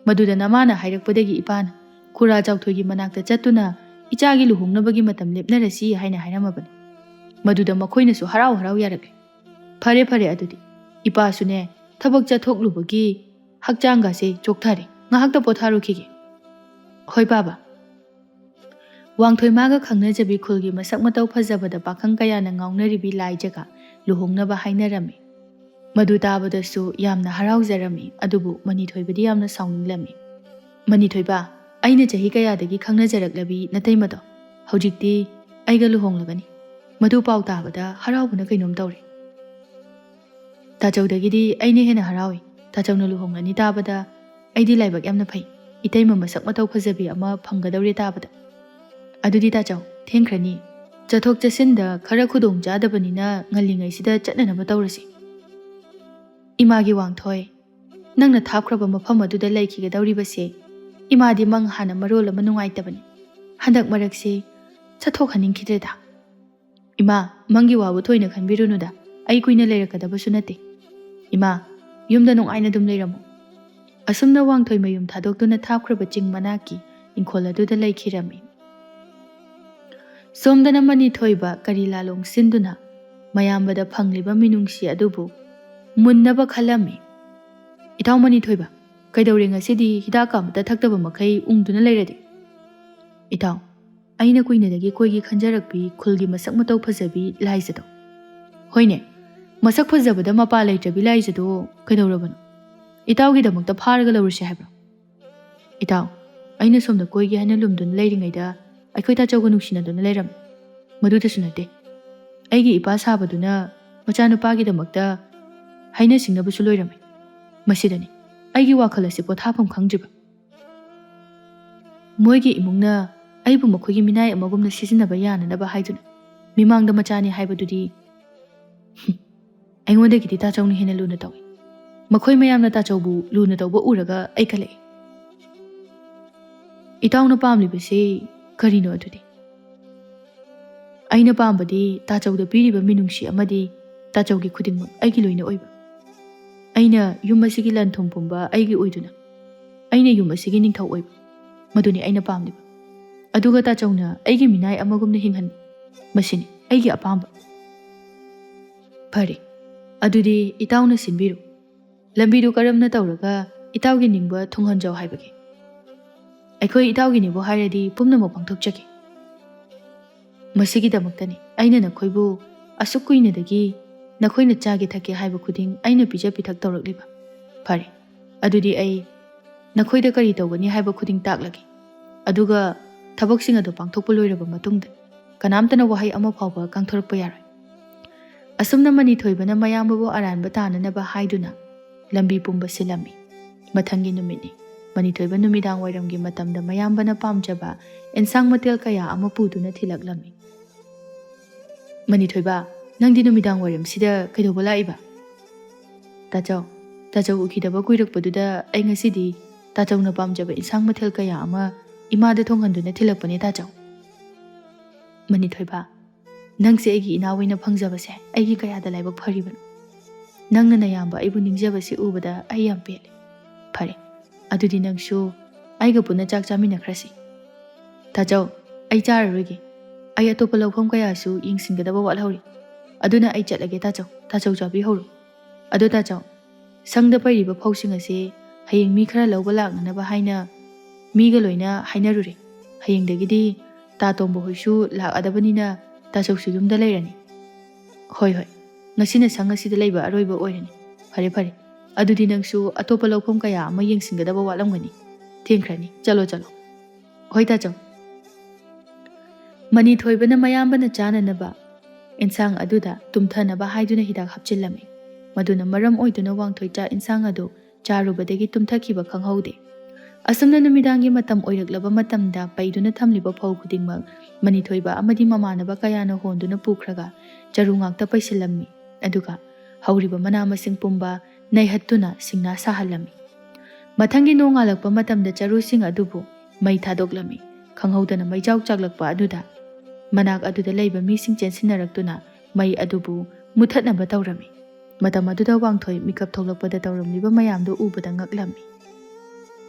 ꯃꯗꯨꯗ ꯅꯃꯥꯅ ꯍꯥꯏꯔꯛꯄꯗꯒꯤ ꯏꯄꯥꯅ ꯈꯨꯔꯥ ꯆꯥꯎꯊꯣꯏꯒꯤ ꯃꯅꯥꯛꯇ ꯆꯠꯇꯨꯅ ꯏꯆꯥꯒꯤ ꯂꯨꯍꯣꯡꯅꯕꯒꯤ ꯃꯇꯝ ꯂꯦꯞꯅꯔꯁꯤ ꯍꯥꯏꯅ ꯍꯥꯏꯔꯝꯃꯕꯅꯤ꯫ ꯃꯗꯨꯗ ꯃꯈꯣꯏꯅꯁꯨ ꯍꯔꯥꯎ ꯍꯔꯥꯎ ꯌꯥꯔꯛꯂꯦ꯫ ꯐꯔꯦ ꯐꯔꯦ, ꯑꯗꯨꯗꯤ ꯏꯄꯥꯁꯨꯅꯦ ꯊꯕꯛ ꯆꯠꯊꯣꯛꯂꯨꯕꯒꯤ ꯍꯛꯆꯥꯡꯒꯁꯦ ꯆꯣꯛꯊꯔꯦ, ꯉꯥꯏꯍꯥꯛꯇ ꯄꯣꯊꯥꯔꯨꯈꯤꯒꯦ꯫" "ꯍꯣꯏ ꯄꯥꯕ꯫" ꯋꯥꯡꯊꯣꯏꯃꯥꯒ ꯈꯪꯅꯖꯕꯤ ꯈꯨꯜꯒꯤ ꯃꯁꯛ ꯃꯇꯧ ꯐꯖꯕꯗ ꯄꯥꯈꯪ ꯀꯌꯥꯅ ꯉꯥꯎꯅꯔꯤꯕꯤ ꯂꯥꯏ ꯖꯒ ꯂꯨꯍꯣꯡꯅꯕ ꯍꯥꯏꯅꯔꯝꯃꯤ꯫ ꯃꯗꯨ ꯇꯥꯕꯗꯁꯨ ꯌꯥꯝꯅ ꯍꯔꯥꯎꯖꯔꯝꯃꯤ, ꯑꯗꯨꯕꯨ ꯃꯅꯤꯊꯣꯏꯕꯗꯤ ꯌꯥꯝꯅ ꯁꯥꯎꯅꯤꯡꯂꯝꯃꯤ꯫ "ꯃꯅꯤꯊꯣꯏꯕ, ꯑꯩꯅ ꯆꯍꯤ ꯀꯌꯥꯗꯒꯤ ꯈꯪꯅꯖꯔꯛꯂꯕꯤ ꯅꯇꯩꯃꯗꯣ ꯍꯧꯖꯤꯛꯇꯤ ꯑꯩꯒ ꯂꯨꯍꯣꯡꯂꯒꯅꯤ꯫ ꯃꯗꯨ ꯄꯥꯎ ꯇꯥꯕꯗ ꯍꯔꯥꯎꯕꯅ ꯀꯩꯅꯣꯝ ꯇꯧꯔꯦ꯫ ꯇꯥꯆꯧꯗꯒꯤꯗꯤ ꯑꯩꯅ ꯍꯦꯟꯅ ꯍꯔꯥꯎꯏ꯫ ꯇꯥꯆꯧꯅ ꯂꯨꯍꯣꯡꯂꯅꯤ ꯇꯥꯕꯗ ꯑꯩꯗꯤ ꯂꯥꯏꯕꯛ ꯌꯥꯝꯅ ꯐꯩ꯫ ꯏꯇꯩꯃ ꯃꯁꯛ ꯃꯇꯧ ꯐꯖꯕꯤ ꯑꯃ ꯐꯪꯒꯗꯧꯔꯦ ꯇꯥꯕꯗ꯫ ꯑꯗꯨꯗꯤ ꯇꯥꯆꯧ, ꯊꯦꯡꯈ꯭ꯔꯅꯤ꯫ ꯆꯠꯊꯣꯛ ꯆꯠꯁꯤꯟꯗ ꯈꯔ ꯈꯨꯗꯣꯡ ꯆꯥꯗꯕꯅꯤꯅ ꯉꯜꯂꯤꯉꯩꯁꯤꯗ ꯆꯠꯅꯅꯕ ꯇꯧꯔꯁꯤ꯫" "ꯏꯃꯥꯒꯤ ꯋꯥꯡꯊꯣꯏ, ꯅꯪꯅ ꯊꯥꯞꯈ꯭ꯔꯕ ꯃꯐꯝ ꯑꯗꯨꯗ ꯂꯩꯈꯤꯒꯗꯧꯔꯤꯕꯁꯦ ꯏꯃꯥꯗꯤ ꯃꯪ ꯍꯥꯟꯅ ꯃꯔꯣꯜ ꯑꯃ ꯅꯨꯡꯉꯥꯏꯇꯕꯅꯤ꯫ ꯍꯟꯗꯛ ꯃꯔꯛꯁꯤ ꯆꯠꯊꯣꯛꯍꯟꯅꯤꯡꯈꯤꯗ꯭ꯔꯦꯗ꯫" "ꯏꯃꯥ, ꯃꯪꯒꯤ ꯋꯥꯕꯨ ꯊꯣꯏꯅ ꯈꯟꯕꯤꯔꯨꯅꯨꯗ, ꯑꯩ ꯀꯨꯏꯅ ꯂꯩꯔꯛꯀꯗꯕꯁꯨ ꯅꯠꯇꯦ꯫ ꯏꯃꯥ, ꯌꯨꯝꯗ ꯅꯨꯡꯉꯥꯏꯅ ꯑꯗꯨꯝ ꯂꯩꯔꯝꯃꯨ꯫" ꯑꯁꯨꯝꯅ ꯋꯥꯡꯊꯣꯏ ꯃꯌꯨꯝ ꯊꯥꯗꯣꯛꯇꯨꯅ ꯊꯥꯞꯈ꯭ꯔꯕ ꯆꯤꯡ ꯃꯅꯥꯛꯀꯤ ꯏꯪꯈꯣꯜ ꯑꯗꯨꯗ ꯂꯩꯈꯤꯔꯝꯃꯤ꯫ ꯁꯣꯝꯗꯅ ꯃꯅꯤꯊꯣꯏꯕ ꯀꯔꯤ ꯂꯥꯂꯣꯡ ꯁꯤꯟꯗꯨꯅ ꯃꯌꯥꯝꯕꯗ ꯐꯪꯂꯤꯕ ꯃꯤꯅꯨꯡꯁꯤ ꯑꯗꯨꯕꯨ ꯃꯨꯟꯅꯕ ꯈꯜꯂꯝꯃꯤ꯫ "ꯏꯇꯥꯎ ꯃꯅꯤꯊꯣꯏꯕ, ꯀꯩꯗꯧꯔꯦ ꯉꯁꯤꯗꯤ ꯍꯤꯗꯥꯛꯀ ꯑꯃꯇ ꯊꯛꯇꯕ ꯃꯈꯩ ꯎꯪꯗꯨꯅ ꯂꯩꯔꯗꯤ?" "ꯏꯇꯥꯎ, ꯑꯩꯅ ꯀꯨꯏꯅꯗꯒꯤ ꯀꯣꯏꯒꯦ ꯈꯟꯖꯔꯛꯄꯤ ꯈꯨꯜꯒꯤ ꯃꯁꯛ ꯃꯇꯧ ꯐꯖꯕꯤ ꯂꯥꯏꯖꯗꯣ꯫" "ꯍꯣꯏꯅꯦ, ꯃꯁꯛ ꯐꯖꯕꯗ ꯃꯄꯥ ꯂꯩꯇ꯭ꯔꯕꯤ ꯂꯥꯏꯖꯗꯣ ꯀꯩꯗꯧꯔꯕꯅꯣ?" "ꯏꯇꯥꯎꯒꯤꯗꯃꯛꯇ ꯐꯥꯔꯒ ꯂꯧꯔꯁꯤ ꯍꯥꯏꯕ꯭ꯔꯣ?" "ꯏꯇꯥꯎ, ꯑꯩꯅ ꯁꯣꯝꯗ ꯀꯣꯏꯒꯦ ꯍꯥꯏꯅ ꯂꯨꯝꯗꯨꯅ ꯂꯩꯔꯤꯉꯩꯗ ꯑꯩꯈꯣꯏ ꯇꯥꯆꯧꯒ ꯅꯨꯡꯁꯤꯅꯗꯨꯅ ꯂꯩꯔꯝꯃꯤ꯫ ꯃꯗꯨꯗꯁꯨ ꯅꯠꯇꯦ, ꯑꯩꯒꯤ ꯏꯄꯥ ꯁꯥꯕꯗꯨꯅ ꯃꯆꯥꯅꯨꯄꯥꯒꯤꯗꯃꯛꯇ ꯍꯥꯏꯅ ꯁꯤꯡꯅꯕꯁꯨ ꯂꯣꯏꯔꯝꯃꯤ꯫ ꯃꯁꯤꯗꯅꯤ ꯑꯩꯒꯤ ꯋꯥꯈꯜ ꯑꯁꯤ ꯄꯣꯊꯥꯐꯝ ꯈꯪꯗ꯭ꯔꯤꯕ꯫ ꯃꯣꯏꯒꯤ ꯏꯃꯨꯡꯅ ꯑꯩꯕꯨ ꯃꯈꯣꯏꯒꯤ ꯃꯤꯅꯥꯏ ꯑꯃꯒꯨꯝꯅ ꯁꯤꯖꯤꯟꯅꯕ ꯌꯥꯅꯅꯕ ꯍꯥꯏꯗꯨꯅ ꯃꯤꯃꯥꯡꯗ ꯃꯆꯥꯅꯤ ꯍꯥꯏꯕꯗꯨꯗꯤ, ꯍꯨꯝ, ꯑꯩꯉꯣꯟꯗꯒꯤꯗꯤ ꯇꯥꯆꯧꯅ ꯍꯦꯟꯅ ꯂꯨꯅ ꯇꯧꯏ꯫ ꯃꯈꯣꯏ ꯃꯌꯥꯝꯅ ꯇꯥꯆꯧꯕꯨ ꯂꯨꯅ ꯇꯧꯕ ꯎꯔꯒ ꯑꯩ ꯀꯜꯂꯛꯏ꯫ ꯏꯇꯥꯎꯅ ꯄꯥꯝꯂꯤꯕꯁꯤ ꯀꯔꯤꯅꯣ ꯑꯗꯨꯗꯤ?" "ꯑꯩꯅ ꯄꯥꯝꯕꯗꯤ ꯇꯥꯆꯧꯗ ꯄꯤꯔꯤꯕ ꯃꯤꯅꯨꯡꯁꯤ ꯑꯃꯗꯤ ꯇꯥꯆꯧꯒꯤ ꯈꯨꯗꯤꯡꯃꯛ ꯑꯩꯒꯤ ꯂꯣꯏꯅ ꯑꯣꯏꯕ꯫ ꯑꯩꯅ ꯌꯨꯝ ꯑꯁꯤꯒꯤ ꯂꯟ ꯊꯨꯝ ꯄꯨꯝꯕ ꯑꯩꯒꯤ ꯑꯣꯏꯗꯨꯅ, ꯑꯩꯅ ꯌꯨꯝ ꯑꯁꯤꯒꯤ ꯅꯤꯡꯊꯧ ꯑꯣꯏꯕ, ꯃꯗꯨꯅꯤ ꯑꯩꯅ ꯄꯥꯝꯂꯤꯕ꯫ ꯑꯗꯨꯒ ꯇꯥꯆꯧꯅ ꯑꯩꯒꯤ ꯃꯤꯅꯥꯏ ꯑꯃꯒꯨꯝꯅ ꯍꯤꯡꯍꯟꯕ, ꯃꯁꯤꯅꯤ ꯑꯩꯒꯤ ꯑꯄꯥꯝꯕ꯫" "ꯐꯔꯦ, ꯑꯗꯨꯗꯤ ꯏꯇꯥꯎꯅ ꯁꯤꯟꯕꯤꯔꯣ꯫ ꯂꯝꯕꯤꯗꯨ ꯀꯔꯝꯅ ꯇꯧꯔꯒ ꯏꯇꯥꯎꯒꯤ ꯅꯤꯡꯕ ꯊꯨꯡꯍꯟꯖꯧ ꯍꯥꯏꯕꯒꯦ? ꯑꯩꯈꯣꯏ ꯏꯇꯥꯎꯒꯤꯅꯤꯕꯨ ꯍꯥꯏꯔꯗꯤ ꯄꯨꯝꯅꯃꯛ ꯄꯥꯡꯊꯣꯛꯆꯒꯦ꯫ ꯃꯁꯤꯒꯤꯗꯃꯛꯇꯅꯤ ꯑꯩꯅ ꯅꯈꯣꯏꯕꯨ ꯑꯁꯨꯛ ꯀꯨꯏꯅꯗꯒꯤ ꯅꯈꯣꯏꯅ ꯆꯥꯒꯦ ꯊꯛꯀꯦ ꯍꯥꯏꯕ ꯈꯨꯗꯤꯡ ꯑꯩꯅ ꯄꯤꯖ ꯄꯤꯊꯛ ꯇꯧꯔꯛꯂꯤꯕ꯫ ꯐꯔꯦ, ꯑꯗꯨꯗꯤ ꯑꯩ ꯅꯈꯣꯏꯗ ꯀꯔꯤ ꯇꯧꯒꯅꯤ ꯍꯥꯏꯕ ꯈꯨꯗꯤꯡ ꯇꯥꯛꯂꯒꯦ꯫ ꯑꯗꯨꯒ ꯊꯕꯛꯁꯤꯡ ꯑꯗꯨ ꯄꯥꯡꯊꯣꯛꯄ ꯂꯣꯏꯔꯕ ꯃꯇꯨꯡꯗ ꯀꯅꯥꯝꯇꯅ ꯋꯥꯍꯩ ꯑꯃ ꯐꯥꯎꯕ ꯀꯥꯡꯊꯣꯔꯛꯄ ꯌꯥꯔꯣꯏ꯫" ꯑꯁꯨꯝꯅ ꯃꯅꯤꯊꯣꯏꯕꯅ ꯃꯌꯥꯝꯕꯕꯨ ꯑꯔꯥꯟꯕ ꯇꯥꯅꯅꯕ ꯍꯥꯏꯗꯨꯅ ꯂꯝꯕꯤ ꯄꯨꯝꯕ ꯁꯤꯜꯂꯝꯃꯤ꯫ ꯃꯊꯪꯒꯤ ꯅꯨꯃꯤꯠꯅꯤ꯫ ꯃꯅꯤꯊꯣꯏꯕ ꯅꯨꯃꯤꯗꯥꯡ ꯋꯥꯏꯔꯝꯒꯤ ꯃꯇꯝꯗ ꯃꯌꯥꯝꯕꯅ ꯄꯥꯝꯖꯕ ꯑꯦꯟꯁꯥꯡ ꯃꯊꯦꯜ ꯀꯌꯥ ꯑꯃ ꯄꯨꯗꯨꯅ ꯊꯤꯜꯂꯛꯂꯝꯃꯤ꯫ "ꯃꯅꯤꯊꯣꯏꯕ, ꯅꯪꯗꯤ ꯅꯨꯃꯤꯗꯥꯡ ꯋꯥꯏꯔꯝꯁꯤꯗ ꯀꯩꯗꯧꯕ ꯂꯥꯛꯏꯕ?" "ꯇꯥꯆꯧ, ꯇꯥꯆꯧ ꯎꯈꯤꯗꯕ ꯀꯨꯏꯔꯛꯄꯗꯨꯗ ꯑꯩ ꯉꯁꯤꯗꯤ ꯇꯥꯆꯧꯅ ꯄꯥꯝꯖꯕ ꯏꯟꯁꯥꯡ ꯃꯊꯦꯜ ꯀꯌꯥ ꯑꯃ ꯏꯃꯥꯗ ꯊꯣꯡꯍꯟꯗꯨꯅ ꯊꯤꯜꯂꯛꯄꯅꯦ ꯇꯥꯆꯧ꯫" "ꯃꯅꯤꯊꯣꯏꯕ, ꯅꯪꯁꯦ ꯑꯩꯒꯤ ꯏꯅꯥꯎ ꯑꯣꯏꯅ ꯐꯪꯖꯕꯁꯦ ꯑꯩꯒꯤ ꯀꯌꯥꯗ ꯂꯥꯏꯕꯛ ꯐꯔꯤꯕꯅꯣ꯫ ꯅꯪꯅ ꯅꯌꯥꯝꯕ ꯑꯩꯕꯨ ꯅꯤꯡꯖꯕꯁꯤ ꯎꯕꯗ ꯑꯩ ꯌꯥꯝ ꯄꯦꯜꯂꯦ꯫ ꯐꯔꯦ, ꯑꯗꯨꯗꯤ ꯅꯪꯁꯨ ꯑꯩꯒ ꯄꯨꯟꯅ ꯆꯥꯛ ꯆꯥꯃꯤꯟꯅꯈ꯭ꯔꯁꯤ꯫" "ꯇꯥꯆꯧ, ꯑꯩ ꯆꯥꯔꯔꯣꯏꯒꯦ꯫ ꯑꯩ ꯑꯇꯣꯞꯄ ꯂꯧꯐꯝ ꯀꯌꯥꯁꯨ ꯌꯦꯡꯁꯤꯟꯒꯗꯕ ꯋꯥꯠꯍꯧꯔꯤ꯫ ꯑꯗꯨꯅ ꯑꯩ ꯆꯠꯂꯒꯦ ꯇꯥꯆꯧ, ꯇꯥꯆꯧ ꯆꯥꯕꯤꯍꯧꯔꯣ꯫ ꯑꯗꯣ ꯇꯥꯆꯧ, ꯁꯪꯗ ꯄꯩꯔꯤꯕ ꯐꯧꯁꯤꯡ ꯑꯁꯦ ꯍꯌꯦꯡ ꯃꯤ ꯈꯔ ꯂꯧꯕ ꯂꯥꯛꯅꯅꯕ ꯍꯥꯏꯅ ꯃꯤꯒ ꯂꯣꯏꯅ ꯍꯥꯏꯅꯔꯨꯔꯦ꯫ ꯍꯌꯦꯡꯗꯒꯤꯗꯤ ꯇꯥ ꯇꯣꯝꯕ ꯍꯣꯏꯁꯨ ꯂꯥꯛꯑꯗꯕꯅꯤꯅ ꯇꯥꯆꯧꯁꯨ ꯌꯨꯝꯗ ꯂꯩꯔꯅꯤ꯫" "ꯍꯣꯏ, ꯍꯣꯏ, ꯉꯁꯤꯅ ꯁꯪ ꯑꯁꯤꯗ ꯂꯩꯕ ꯑꯔꯣꯏꯕ ꯑꯣꯏꯔꯅꯤ꯫ ꯐꯔꯦ, ꯐꯔꯦ, ꯑꯗꯨꯗꯤ ꯅꯪꯁꯨ ꯑꯇꯣꯞꯄ ꯂꯧꯐꯝ ꯀꯌꯥ ꯑꯃ ꯌꯦꯡꯁꯤꯟꯒꯗꯕ ꯋꯥꯠꯂꯝꯒꯅꯤ꯫ ꯊꯦꯡꯈ꯭ꯔꯅꯤ, ꯆꯠꯂꯣ, ꯆꯠꯂꯣ꯫ ꯍꯣꯏ, ꯇꯥꯆꯧ꯫ ꯃꯅꯤ ꯊꯣꯏꯕꯅ ꯃꯌꯥꯝꯕꯅ ꯆꯥꯅꯅꯕ ꯏꯟꯁꯥꯡ ꯑꯗꯨꯗ ꯇꯨꯝꯊꯅꯕ ꯍꯥꯏꯗꯨꯅ ꯍꯤꯗꯥꯛ ꯍꯥꯞꯆꯤꯜꯂꯝꯃꯤ꯫ ꯃꯗꯨꯅ ꯃꯔꯝ ꯑꯣꯏꯗꯨꯅ ꯋꯥꯡꯊꯣꯏ ꯆꯥꯛ ꯏꯟꯁꯥꯡ ꯑꯗꯨ ꯆꯥꯔꯨꯕꯗꯒꯤ ꯇꯨꯝꯊꯈꯤꯕ ꯈꯪꯍꯧꯗꯦ꯫ ꯑꯁꯨꯝꯅ ꯅꯨꯃꯤꯗꯥꯡꯒꯤ ꯃꯇꯝ ꯑꯣꯏꯔꯛꯂꯕ ꯃꯇꯝꯗ ꯄꯩꯗꯨꯅ ꯊꯝꯂꯤꯕ ꯐꯧ ꯈꯨꯗꯤꯡꯃꯛ ꯃꯅꯤ ꯊꯣꯏꯕ ꯑꯃꯗꯤ ꯃꯃꯥꯟꯅꯕ ꯀꯌꯥꯅ ꯍꯣꯟꯗꯨꯅ ꯄꯨꯈ꯭ꯔꯒ ꯆꯔꯨ ꯉꯥꯛꯇ ꯄꯩꯁꯤꯜꯂꯝꯃꯤ꯫ ꯑꯗꯨꯒ ꯍꯧꯔꯤꯕ ꯃꯅꯥ ꯃꯁꯤꯡ ꯄꯨꯝꯕ ꯅꯩꯍꯠꯇꯨꯅ ꯁꯤꯡꯅꯥ ꯁꯥꯍꯜꯂꯝꯃꯤ꯫ ꯃꯊꯪꯒꯤ ꯅꯣꯡꯉꯥꯜꯂꯛꯄ ꯃꯇꯝꯗ ꯆꯔꯨꯁꯤꯡ ꯑꯗꯨꯕꯨ ꯃꯩ ꯊꯥꯗꯣꯛꯂꯝꯃꯤ꯫ ꯈꯪꯍꯧꯗꯅ ꯃꯩꯖꯥꯎ ꯆꯥꯛꯂꯛꯄ ꯑꯗꯨꯗ ꯃꯅꯥꯛ ꯑꯗꯨꯗ ꯂꯩꯕ ꯃꯤꯁꯤꯡ ꯆꯦꯟꯁꯤꯟꯅꯔꯛꯇꯨꯅ ꯃꯩ ꯑꯗꯨꯕꯨ ꯃꯨꯊꯠꯅꯕ ꯇꯧꯔꯝꯃꯤ꯫ ꯃꯇꯝ ꯑꯗꯨꯗ ꯋꯥꯡꯊꯣꯏ ꯃꯤꯀꯞ ꯊꯣꯛꯂꯛꯄꯗ ꯇꯧꯔꯝꯂꯤꯕ ꯃꯌꯥꯝꯗꯨ ꯎꯕꯗ ꯉꯛꯂꯝꯃꯤ꯫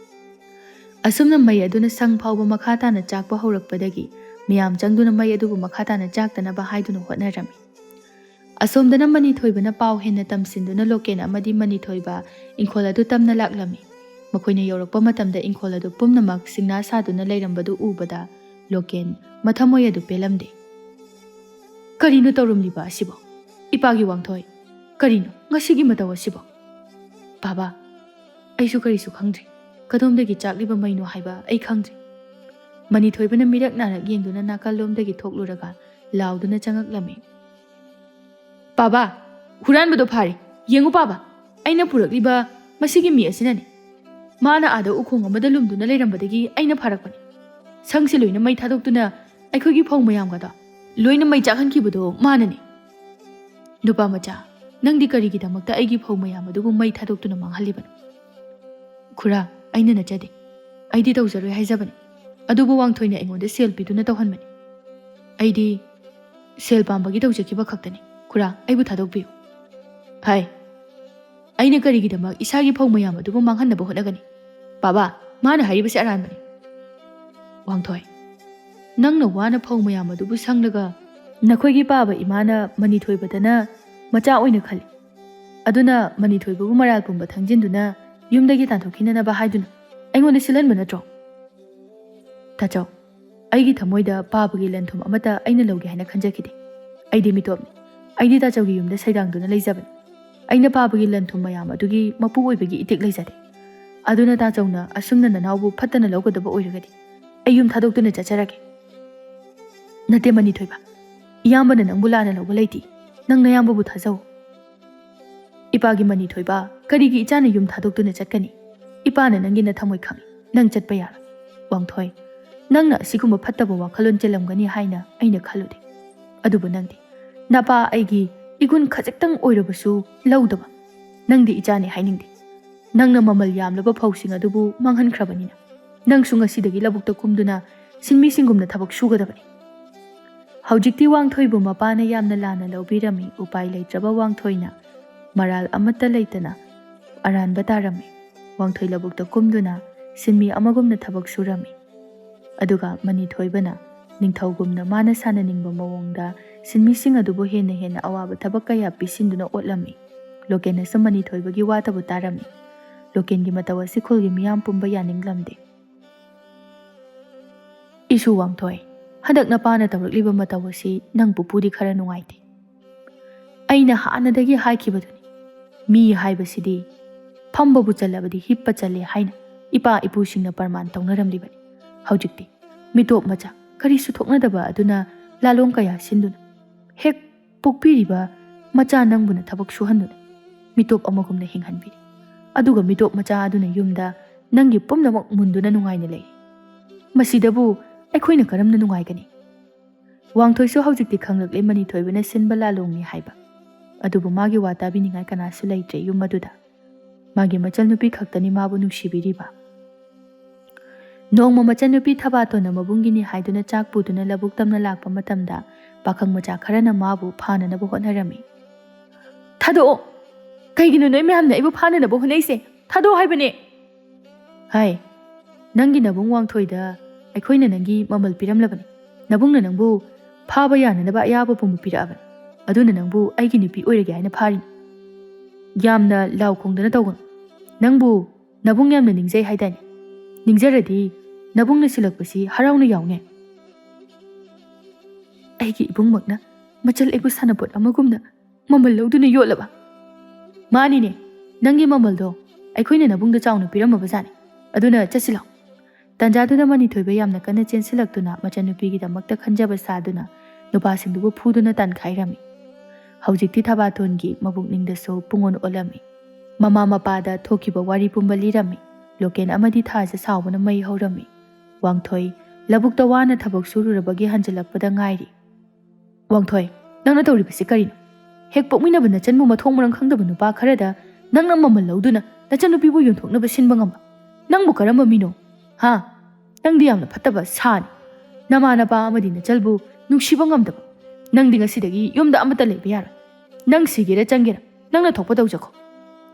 ꯑꯁꯨꯝꯅ ꯃꯩ ꯑꯗꯨꯅ ꯁꯪ ꯐꯥꯎꯕ ꯃꯈꯥ ꯇꯥꯅ ꯆꯥꯛꯄ ꯍꯧꯔꯛꯄꯗꯒꯤ ꯃꯌꯥꯝ ꯆꯪꯗꯨꯅ ꯃꯩ ꯑꯗꯨꯕꯨ ꯃꯈꯥ ꯇꯥꯅ ꯆꯥꯛꯇꯅꯕ ꯍꯥꯏꯗꯨꯅ ꯍꯣꯠꯅꯔꯝꯃꯤ꯫ ꯑꯁꯣꯝꯗꯅ ꯃꯅꯤ ꯊꯣꯏꯕꯅ ꯄꯥꯎ ꯍꯦꯟꯅ ꯇꯝꯁꯤꯟꯗꯨꯅ ꯂꯣꯀꯦꯟ ꯑꯃꯗꯤ ꯃꯅꯤ ꯊꯣꯏꯕ ꯏꯪꯈꯣꯜ ꯑꯗꯨ ꯇꯝꯅ ꯂꯥꯛꯂꯝꯃꯤ꯫ ꯃꯈꯣꯏꯅ ꯌꯧꯔꯛꯄ ꯃꯇꯝꯗ ꯏꯪꯈꯣꯜ ꯑꯗꯨ ꯄꯨꯝꯅꯃꯛ ꯁꯤꯡꯅꯥ ꯁꯥꯗꯨꯅ ꯂꯩꯔꯝꯕꯗꯨ ꯎꯕꯗ ꯂꯣꯀꯦꯟ ꯃꯊꯃꯣꯏ ꯑꯗꯨ ꯄꯦꯜꯂꯝꯗꯦ꯫ "ꯀꯔꯤꯅꯣ ꯇꯧꯔꯝꯂꯤꯕ ꯑꯁꯤꯕꯣ? ꯏꯄꯥꯒꯤ ꯋꯥꯡꯊꯣꯏ, ꯀꯔꯤꯅꯣ ꯉꯁꯤꯒꯤ ꯃꯇꯧ ꯑꯁꯤꯕꯣ?" "ꯕꯥꯕꯥ, ꯑꯩꯁꯨ ꯀꯔꯤꯁꯨ ꯈꯪꯗ꯭ꯔꯦ꯫ ꯀꯗꯣꯝꯗꯒꯤ ꯆꯥꯛꯂꯤꯕ ꯃꯩꯅꯣ ꯍꯥꯏꯕ ꯑꯩ ꯈꯪꯗ꯭ꯔꯦ꯫" ꯃꯅꯤ ꯊꯣꯏꯕꯅ ꯃꯤꯔꯛ ꯅꯥꯔꯛ ꯌꯦꯡꯗꯨꯅ ꯅꯥꯀꯜꯂꯣꯝꯗꯒꯤ ꯊꯣꯛꯂꯨꯔꯒ ꯂꯥꯎꯗꯨꯅ ꯆꯪꯉꯛꯂꯝꯃꯤ꯫ "ꯄꯥꯕꯥ, ꯍꯨꯔꯥꯟꯕꯗꯣ ꯐꯥꯔꯦ꯫ ꯌꯦꯡꯉꯨ ꯄꯥꯕꯥ, ꯑꯩꯅ ꯄꯨꯔꯛꯂꯤꯕ ꯃꯁꯤꯒꯤ ꯃꯤ ꯑꯁꯤꯅꯅꯤ꯫ ꯃꯥꯅ ꯑꯥꯗ ꯎꯈꯣꯡ ꯑꯃꯗ ꯂꯨꯝꯗꯨꯅ ꯂꯩꯔꯝꯕꯗꯒꯤ ꯑꯩꯅ ꯐꯥꯔꯛꯄꯅꯤ꯫ ꯁꯪꯁꯤ ꯂꯣꯏꯅ ꯃꯩ ꯊꯥꯗꯣꯛꯇꯨꯅ ꯑꯩꯈꯣꯏꯒꯤ ꯐꯧ ꯃꯌꯥꯝꯒꯗꯣ ꯂꯣꯏꯅ ꯃꯩ ꯆꯥꯛꯍꯟꯈꯤꯕꯗꯣ ꯃꯥꯅꯅꯤ꯫" "ꯅꯨꯄꯥ ꯃꯆꯥ, ꯅꯪꯗꯤ ꯀꯔꯤꯒꯤꯗꯃꯛꯇ ꯑꯩꯒꯤ ꯐꯧ ꯃꯌꯥꯝ ꯑꯗꯨꯕꯨ ꯃꯩ ꯊꯥꯗꯣꯛꯇꯨꯅ ꯃꯥꯡꯍꯜꯂꯤꯕꯅꯣ?" "ꯈꯨꯔꯥ, ꯑꯩꯅ ꯅꯠꯆꯗꯦ꯫ ꯑꯩꯗꯤ ꯇꯧꯖꯔꯣꯏ ꯍꯥꯏꯖꯕꯅꯤ꯫ ꯑꯗꯨꯕꯨ ꯋꯥꯡꯊꯣꯏꯅ ꯑꯩꯉꯣꯟꯗ ꯁꯦꯜ ꯄꯤꯗꯨꯅ ꯇꯧꯍꯟꯕꯅꯤ꯫ ꯑꯩꯗꯤ ꯁꯦꯜ ꯄꯥꯝꯕꯒꯤ ꯇꯧꯖꯈꯤꯕ ꯈꯛꯇꯅꯤ꯫ ꯈꯨꯔꯥ, ꯑꯩꯕꯨ ꯊꯥꯗꯣꯛꯄꯤꯌꯨ꯫" "ꯍꯥꯏ, ꯑꯩꯅ ꯀꯔꯤꯒꯤꯗꯃꯛ ꯏꯁꯥꯒꯤ ꯐꯧ ꯃꯌꯥꯝ ꯑꯗꯨꯕꯨ ꯃꯥꯡꯍꯟꯅꯕ ꯍꯣꯠꯅꯒꯅꯤ? ꯕꯥꯕꯥ, ꯃꯥꯅ ꯍꯥꯏꯔꯤꯕꯁꯤ ꯑꯔꯥꯟꯕꯅꯤ꯫" "ꯋꯥꯡꯊꯣꯏ, ꯅꯪꯅ ꯋꯥꯅ ꯐꯧ ꯃꯌꯥꯝ ꯑꯗꯨꯕꯨ ꯁꯪꯂꯒ ꯅꯈꯣꯏꯒꯤ ꯄꯥꯕ ꯏꯃꯥꯅ ꯃꯅꯤ ꯊꯣꯏꯕꯗꯅ ꯃꯆꯥ ꯑꯣꯏꯅ ꯈꯜꯂꯤ꯫ ꯑꯗꯨꯅ ꯃꯅꯤ ꯊꯣꯏꯕꯕꯨ ꯃꯔꯥꯜ ꯄꯨꯝꯕ ꯊꯪꯖꯤꯟꯗꯨꯅ ꯌꯨꯝꯗꯒꯤ ꯇꯥꯟꯊꯣꯛꯈꯤꯅꯅꯕ ꯍꯥꯏꯗꯨꯅ ꯑꯩꯉꯣꯟꯗ ꯁꯤꯜꯍꯟꯕ ꯅꯠꯇ꯭ꯔꯣ?" "ꯇꯥꯆꯧ, ꯑꯩꯒꯤ ꯊꯃꯣꯏꯗ ꯄꯥꯕꯒꯤ ꯂꯟ ꯊꯨꯝ ꯑꯃꯠꯇ ꯑꯩꯅ ꯂꯧꯒꯦ ꯍꯥꯏꯅ ꯈꯟꯖꯈꯤꯗꯦ꯫ ꯑꯩꯗꯤ ꯃꯤꯇꯣꯞꯅꯤ꯫ ꯑꯩꯗꯤ ꯇꯥꯆꯧꯒꯤ ꯌꯨꯝꯗ ꯁꯩꯗꯥꯡꯗꯨꯅ ꯂꯩꯖꯕꯅꯤ꯫ ꯑꯩꯅ ꯄꯥꯕꯒꯤ ꯂꯟ ꯊꯨꯝ ꯃꯌꯥꯝ ꯑꯗꯨꯒꯤ ꯃꯄꯨ ꯑꯣꯏꯕꯒꯤ ꯏꯇꯤꯛ ꯂꯩꯖꯗꯦ꯫ ꯑꯗꯨꯅ ꯇꯥꯆꯧꯅ ꯑꯁꯨꯝꯅ ꯅꯅꯥꯎꯕꯨ ꯐꯠꯇꯅ ꯂꯧꯒꯗꯕ ꯑꯣꯏꯔꯒꯗꯤ ꯑꯩ ꯌꯨꯝ ꯊꯥꯗꯣꯛꯇꯨꯅ ꯆꯠꯆꯔꯒꯦ꯫ ꯅꯠꯇꯦ ꯃꯅꯤ ꯊꯣꯏꯕ, ꯏꯌꯥꯝꯕꯅ ꯅꯪꯕꯨ ꯂꯥꯟꯅ ꯂꯧꯕ ꯂꯩꯇꯦ꯫ ꯅꯪ ꯅꯌꯥꯝꯕꯕꯨ ꯊꯥꯖꯧ꯫ ꯏꯄꯥꯒꯤ ꯃꯅꯤ ꯊꯣꯏꯕ, ꯀꯔꯤꯒꯤ ꯏꯆꯥꯅ ꯌꯨꯝ ꯊꯥꯗꯣꯛꯇꯨꯅ ꯆꯠꯀꯅꯤ? ꯏꯄꯥꯅ ꯅꯪꯒꯤ ꯅꯊꯝꯃꯣꯏ ꯈꯪꯏ꯫ ꯅꯪ ꯆꯠꯄ ꯌꯥꯔꯣꯏ꯫ ꯋꯥꯡꯊꯣꯏ, ꯅꯪꯅ ꯑꯁꯤꯒꯨꯝꯕ ꯐꯠꯇꯕ ꯋꯥꯈꯜꯂꯣꯟ ꯆꯦꯜꯂꯝꯒꯅꯤ ꯍꯥꯏꯅ ꯑꯩꯅ ꯈꯜꯂꯨꯗꯦ꯫ ꯑꯗꯨꯕꯨ ꯅꯪꯗꯤ ꯅꯄꯥ ꯑꯩꯒꯤ ꯏꯒꯨꯟ ꯈꯖꯤꯛꯇꯪ ꯑꯣꯏꯔꯕꯁꯨ ꯂꯧꯗꯕ꯫ ꯅꯪꯗꯤ ꯏꯆꯥꯅꯤ ꯍꯥꯏꯅꯤꯡꯗꯦ꯫ ꯅꯪꯅ ꯃꯃꯜ ꯌꯥꯝꯂꯕ ꯐꯧꯁꯤꯡ ꯑꯗꯨꯕꯨ ꯃꯥꯡꯍꯟꯈ꯭ꯔꯕꯅꯤꯅ ꯅꯪꯁꯨ ꯉꯁꯤꯗꯒꯤ ꯂꯧꯕꯨꯛꯇ ꯀꯨꯝꯗꯨꯅ ꯁꯤꯟꯃꯤꯁꯤꯡꯒꯨꯝꯅ ꯊꯕꯛ ꯁꯨꯒꯗꯕꯅꯤ꯫ ꯍꯧꯖꯤꯛꯇꯤ ꯋꯥꯡꯊꯣꯏꯕꯨ ꯃꯄꯥꯅ ꯌꯥꯝꯅ ꯂꯥꯟꯅ ꯂꯧꯕꯤꯔꯝꯃꯤ꯫ ꯎꯄꯥꯏ ꯂꯩꯇ꯭ꯔꯕ ꯋꯥꯡꯊꯣꯏꯅ ꯃꯔꯥꯜ ꯑꯃꯠꯇ ꯂꯩꯇꯅ ꯑꯔꯥꯟꯕ ꯇꯥꯔꯝꯃꯤ꯫ ꯋꯥꯡꯊꯣꯏ ꯂꯧꯕꯨꯛꯇ ꯀꯨꯝꯗꯨꯅ ꯁꯤꯟꯃꯤ ꯑꯃꯒꯨꯝꯅ ꯊꯕꯛ ꯁꯨꯔꯝꯃꯤ꯫ ꯑꯗꯨꯒ ꯃꯅꯤ ꯊꯣꯏꯕꯅ ꯅꯤꯡꯊꯧꯒꯨꯝꯅ ꯃꯥꯅ ꯁꯥꯟꯅꯅꯤꯡꯕ ꯃꯑꯣꯡꯗ ꯁꯤꯟꯃꯤꯁꯤꯡ ꯑꯗꯨꯕꯨ ꯍꯦꯟꯅ ꯍꯦꯟꯅ ꯑꯋꯥꯕ ꯊꯕꯛ ꯀꯌꯥ ꯄꯤꯁꯤꯟꯗꯨꯅ ꯑꯣꯠꯂꯝꯃꯤ꯫ ꯂꯣꯀꯦꯟꯅꯁꯨ ꯃꯅꯤ ꯊꯣꯏꯕꯒꯤ ꯋꯥꯇꯕꯨ ꯇꯥꯔꯝꯃꯤ꯫ ꯂꯣꯀꯦꯟꯒꯤ ꯃꯇꯧ ꯑꯁꯤ ꯈꯨꯜꯒꯤ ꯃꯤꯌꯥꯝ ꯄꯨꯝꯕ ꯌꯥꯅꯤꯡꯂꯝꯗꯦ꯫ ꯏꯁꯨ ꯋꯥꯡꯊꯣꯏ, ꯍꯟꯗꯛ ꯅꯄꯥꯅ ꯇꯧꯔꯛꯂꯤꯕ ꯃꯇꯧ ꯑꯁꯤ ꯅꯪ ꯄꯨꯄꯨꯗꯤ ꯈꯔ ꯅꯨꯡꯉꯥꯏꯇꯦ꯫ ꯑꯩꯅ ꯍꯥꯟꯅꯗꯒꯤ ꯍꯥꯏꯈꯤꯕꯗꯨꯅꯤ, ꯃꯤ ꯍꯥꯏꯕꯁꯤꯗꯤ ꯐꯝꯕꯕꯨ ꯆꯜꯂꯕꯗꯤ ꯍꯤꯞꯄ ꯆꯜꯂꯦ ꯍꯥꯏꯅ ꯏꯄꯥ ꯏꯄꯨꯁꯤꯡꯅ ꯄ꯭ꯔꯃꯥꯟ ꯇꯧꯅꯔꯝꯂꯤꯕꯅꯤ꯫ ꯍꯧꯖꯤꯛꯇꯤ ꯃꯤꯇꯣꯞ ꯃꯆꯥ ꯀꯔꯤꯁꯨ ꯊꯣꯛꯅꯗꯕ ꯑꯗꯨꯅ ꯂꯥꯂꯣꯡ ꯀꯌꯥ ꯁꯤꯟꯗꯨꯅ ꯍꯦꯛ ꯄꯣꯛꯄꯤꯔꯤꯕ ꯃꯆꯥ ꯅꯪꯕꯨꯅ ꯊꯕꯛ ꯁꯨꯍꯟꯗꯨꯅ ꯃꯤꯇꯣꯞ ꯑꯃꯒꯨꯝꯅ ꯍꯤꯡꯍꯟꯕꯤꯔꯤ꯫ ꯑꯗꯨꯒ ꯃꯤꯇꯣꯞ ꯃꯆꯥ ꯑꯗꯨꯅ ꯌꯨꯝꯗ ꯅꯪꯒꯤ ꯄꯨꯝꯅꯃꯛ ꯃꯨꯟꯗꯨꯅ ꯅꯨꯡꯉꯥꯏꯅ ꯂꯩ꯫ ꯃꯁꯤꯗꯕꯨ ꯑꯩꯈꯣꯏꯅ ꯀꯔꯝꯅ ꯅꯨꯡꯉꯥꯏꯒꯅꯤ? ꯋꯥꯡꯊꯣꯏꯁꯨ ꯍꯧꯖꯤꯛꯇꯤ ꯈꯪꯂꯛꯂꯦ ꯃꯅꯤ ꯊꯣꯏꯕꯅ ꯁꯤꯟꯕ ꯂꯥꯂꯣꯡꯅꯤ ꯍꯥꯏꯕ꯫ ꯑꯗꯨꯕꯨ ꯃꯥꯒꯤ ꯋꯥ ꯇꯥꯕꯤꯅꯤꯡꯉꯥꯏ ꯀꯅꯥꯁꯨ ꯂꯩꯇ꯭ꯔꯦ ꯌꯨꯝ ꯑꯗꯨꯗ꯫ ꯃꯥꯒꯤ ꯃꯆꯜꯅꯨꯄꯤ ꯈꯛꯇꯅꯤ ꯃꯥꯕꯨ ꯅꯨꯡꯁꯤꯕꯤꯔꯤꯕ꯫ ꯅꯣꯡꯃ ꯃꯆꯟꯅꯨꯄꯤ ꯊꯕꯥꯇꯣꯟꯅ ꯃꯕꯨꯡꯒꯤꯅꯤ ꯍꯥꯏꯗꯨꯅ ꯆꯥꯛ ꯄꯨꯗꯨꯅ ꯂꯧꯕꯨꯛ ꯇꯝꯅ ꯂꯥꯛꯄ ꯃꯇꯝꯗ ꯄꯥꯈꯪ ꯃꯆꯥ ꯈꯔꯅ ꯃꯥꯕꯨ ꯐꯥꯅꯅꯕ ꯍꯣꯠꯅꯔꯝꯃꯤ꯫ "ꯊꯥꯗꯣꯛꯑꯣ! ꯀꯩꯒꯤꯅꯣ ꯅꯣꯏ ꯃꯌꯥꯝꯅ ꯑꯩꯕꯨ ꯐꯥꯅꯅꯕ ꯍꯣꯠꯅꯩꯁꯦ? ꯊꯥꯗꯣꯛꯑꯣ ꯍꯥꯏꯕꯅꯦ!" "ꯍꯥꯏ, ꯅꯪꯒꯤ ꯅꯕꯨꯡ ꯋꯥꯡꯊꯣꯏꯗ ꯑꯩꯈꯣꯏꯅ ꯅꯪꯒꯤ ꯃꯃꯜ ꯄꯤꯔꯝꯂꯕꯅꯤ꯫ ꯅꯕꯨꯡꯅ ꯅꯪꯕꯨ ꯐꯥꯕ ꯌꯥꯅꯅꯕ ꯑꯌꯥꯕ ꯄꯨꯝꯕ ꯄꯤꯔꯛꯑꯕꯅꯤ꯫ ꯑꯗꯨꯅ ꯅꯪꯕꯨ ꯑꯩꯒꯤ ꯅꯨꯄꯤ ꯑꯣꯏꯔꯒꯦ ꯍꯥꯏꯅ ꯐꯥꯔꯤꯅꯤ꯫ ꯌꯥꯝꯅ ꯂꯥꯎ ꯈꯣꯡꯗꯅ ꯇꯧꯒꯅꯨ꯫ ꯅꯪꯕꯨ ꯅꯕꯨꯡ ꯌꯥꯝꯅ ꯅꯤꯡꯖꯩ ꯍꯥꯏꯗꯥꯏꯅꯦ? ꯅꯤꯡꯖꯔꯗꯤ ꯅꯕꯨꯡꯅ ꯁꯤꯜꯂꯛꯄꯁꯤ ꯍꯔꯥꯎꯅ ꯌꯥꯎꯅꯦ꯫" "ꯑꯩꯒꯤ ꯏꯕꯨꯡꯃꯛꯅ ꯃꯆꯜ ꯑꯩꯕꯨ ꯁꯥꯟꯅꯄꯣꯠ ꯑꯃꯒꯨꯝꯅ ꯃꯃꯜ ꯂꯧꯗꯨꯅ ꯌꯣꯜꯂꯕ?" "ꯃꯥꯅꯤꯅꯦ, ꯅꯪꯒꯤ ꯃꯃꯜꯗꯣ ꯑꯩꯈꯣꯏꯅ ꯅꯕꯨꯡꯗ ꯆꯥꯎꯅ ꯄꯤꯔꯝꯃꯕꯖꯥꯠꯅꯤ꯫ ꯑꯗꯨꯅ ꯆꯠꯁꯤꯜꯂꯣ꯫" ꯇꯥꯟꯖꯥꯗꯨꯗ ꯃꯅꯤꯊꯣꯏꯕ ꯌꯥꯝꯅ ꯀꯟꯅ ꯆꯦꯟꯁꯤꯜꯂꯛꯇꯨꯅ ꯃꯆꯟꯅꯨꯄꯤꯒꯤꯗꯃꯛꯇ ꯈꯟꯖꯕ ꯁꯥꯗꯨꯅ ꯅꯨꯄꯥꯁꯤꯡꯗꯨꯕꯨ ꯐꯨꯗꯨꯅ ꯇꯥꯟꯈꯥꯏꯔꯝꯃꯤ꯫ ꯍꯧꯖꯤꯛꯇꯤ ꯊꯕꯥꯇꯣꯟꯒꯤ ꯃꯕꯨꯛꯅꯤꯡꯗꯁꯨ ꯄꯨꯡꯑꯣꯟ ꯑꯣꯜꯂꯝꯃꯤ꯫ ꯃꯃꯥ ꯃꯄꯥꯗ ꯊꯣꯛꯈꯤꯕ ꯋꯥꯔꯤ ꯄꯨꯝꯕ ꯂꯤꯔꯝꯃꯤ꯫ ꯂꯣꯀꯦꯟ ꯑꯃꯗꯤ ꯊꯥꯖ ꯁꯥꯎꯕꯅ ꯃꯩ ꯍꯧꯔꯝꯃꯤ꯫ ꯋꯥꯡꯊꯣꯏ ꯂꯧꯕꯨꯛꯇ ꯋꯥꯅ ꯊꯕꯛ ꯁꯨꯔꯨꯔꯕꯒꯤ ꯍꯟꯖꯤꯜꯂꯛꯄꯗ ꯉꯥꯏꯔꯤ꯫ "ꯋꯥꯡꯊꯣꯏ, ꯅꯪꯅ ꯇꯧꯔꯤꯕꯁꯤ ꯀꯔꯤꯅꯣ? ꯍꯦꯛ ꯄꯣꯛꯃꯤꯟꯅꯕ ꯅꯆꯟꯕꯨ ꯃꯊꯣꯡ ꯃꯔꯝ ꯈꯪꯗꯕ ꯅꯨꯄꯥ ꯈꯔꯗ ꯅꯪꯅ ꯃꯃꯜ ꯂꯧꯗꯨꯅ ꯅꯆꯟꯅꯨꯄꯤꯕꯨ ꯌꯣꯟꯊꯣꯛꯅꯕ ꯁꯤꯟꯕ ꯉꯝꯕ? ꯅꯪꯕꯨ ꯀꯔꯝꯕ ꯃꯤꯅꯣ? ꯍꯥ? ꯅꯪꯗꯤ ꯌꯥꯝꯅ ꯐꯠꯇꯕ ꯁꯥꯅꯤ꯫ ꯅꯃꯥ ꯅꯄꯥ ꯑꯃꯗꯤ ꯅꯆꯜꯕꯨ ꯅꯨꯡꯁꯤꯕ ꯉꯝꯗꯕ꯫ ꯅꯪꯗꯤ ꯉꯁꯤꯗꯒꯤ ꯌꯨꯝꯗ ꯑꯃꯠꯇ ꯂꯩꯕ ꯌꯥꯔꯣꯏ꯫ ꯅꯪ ꯁꯤꯒꯦꯔꯥ ꯆꯪꯒꯦꯔꯥ, ꯅꯪꯅ ꯊꯣꯛꯄ ꯇꯧꯖꯈꯣ꯫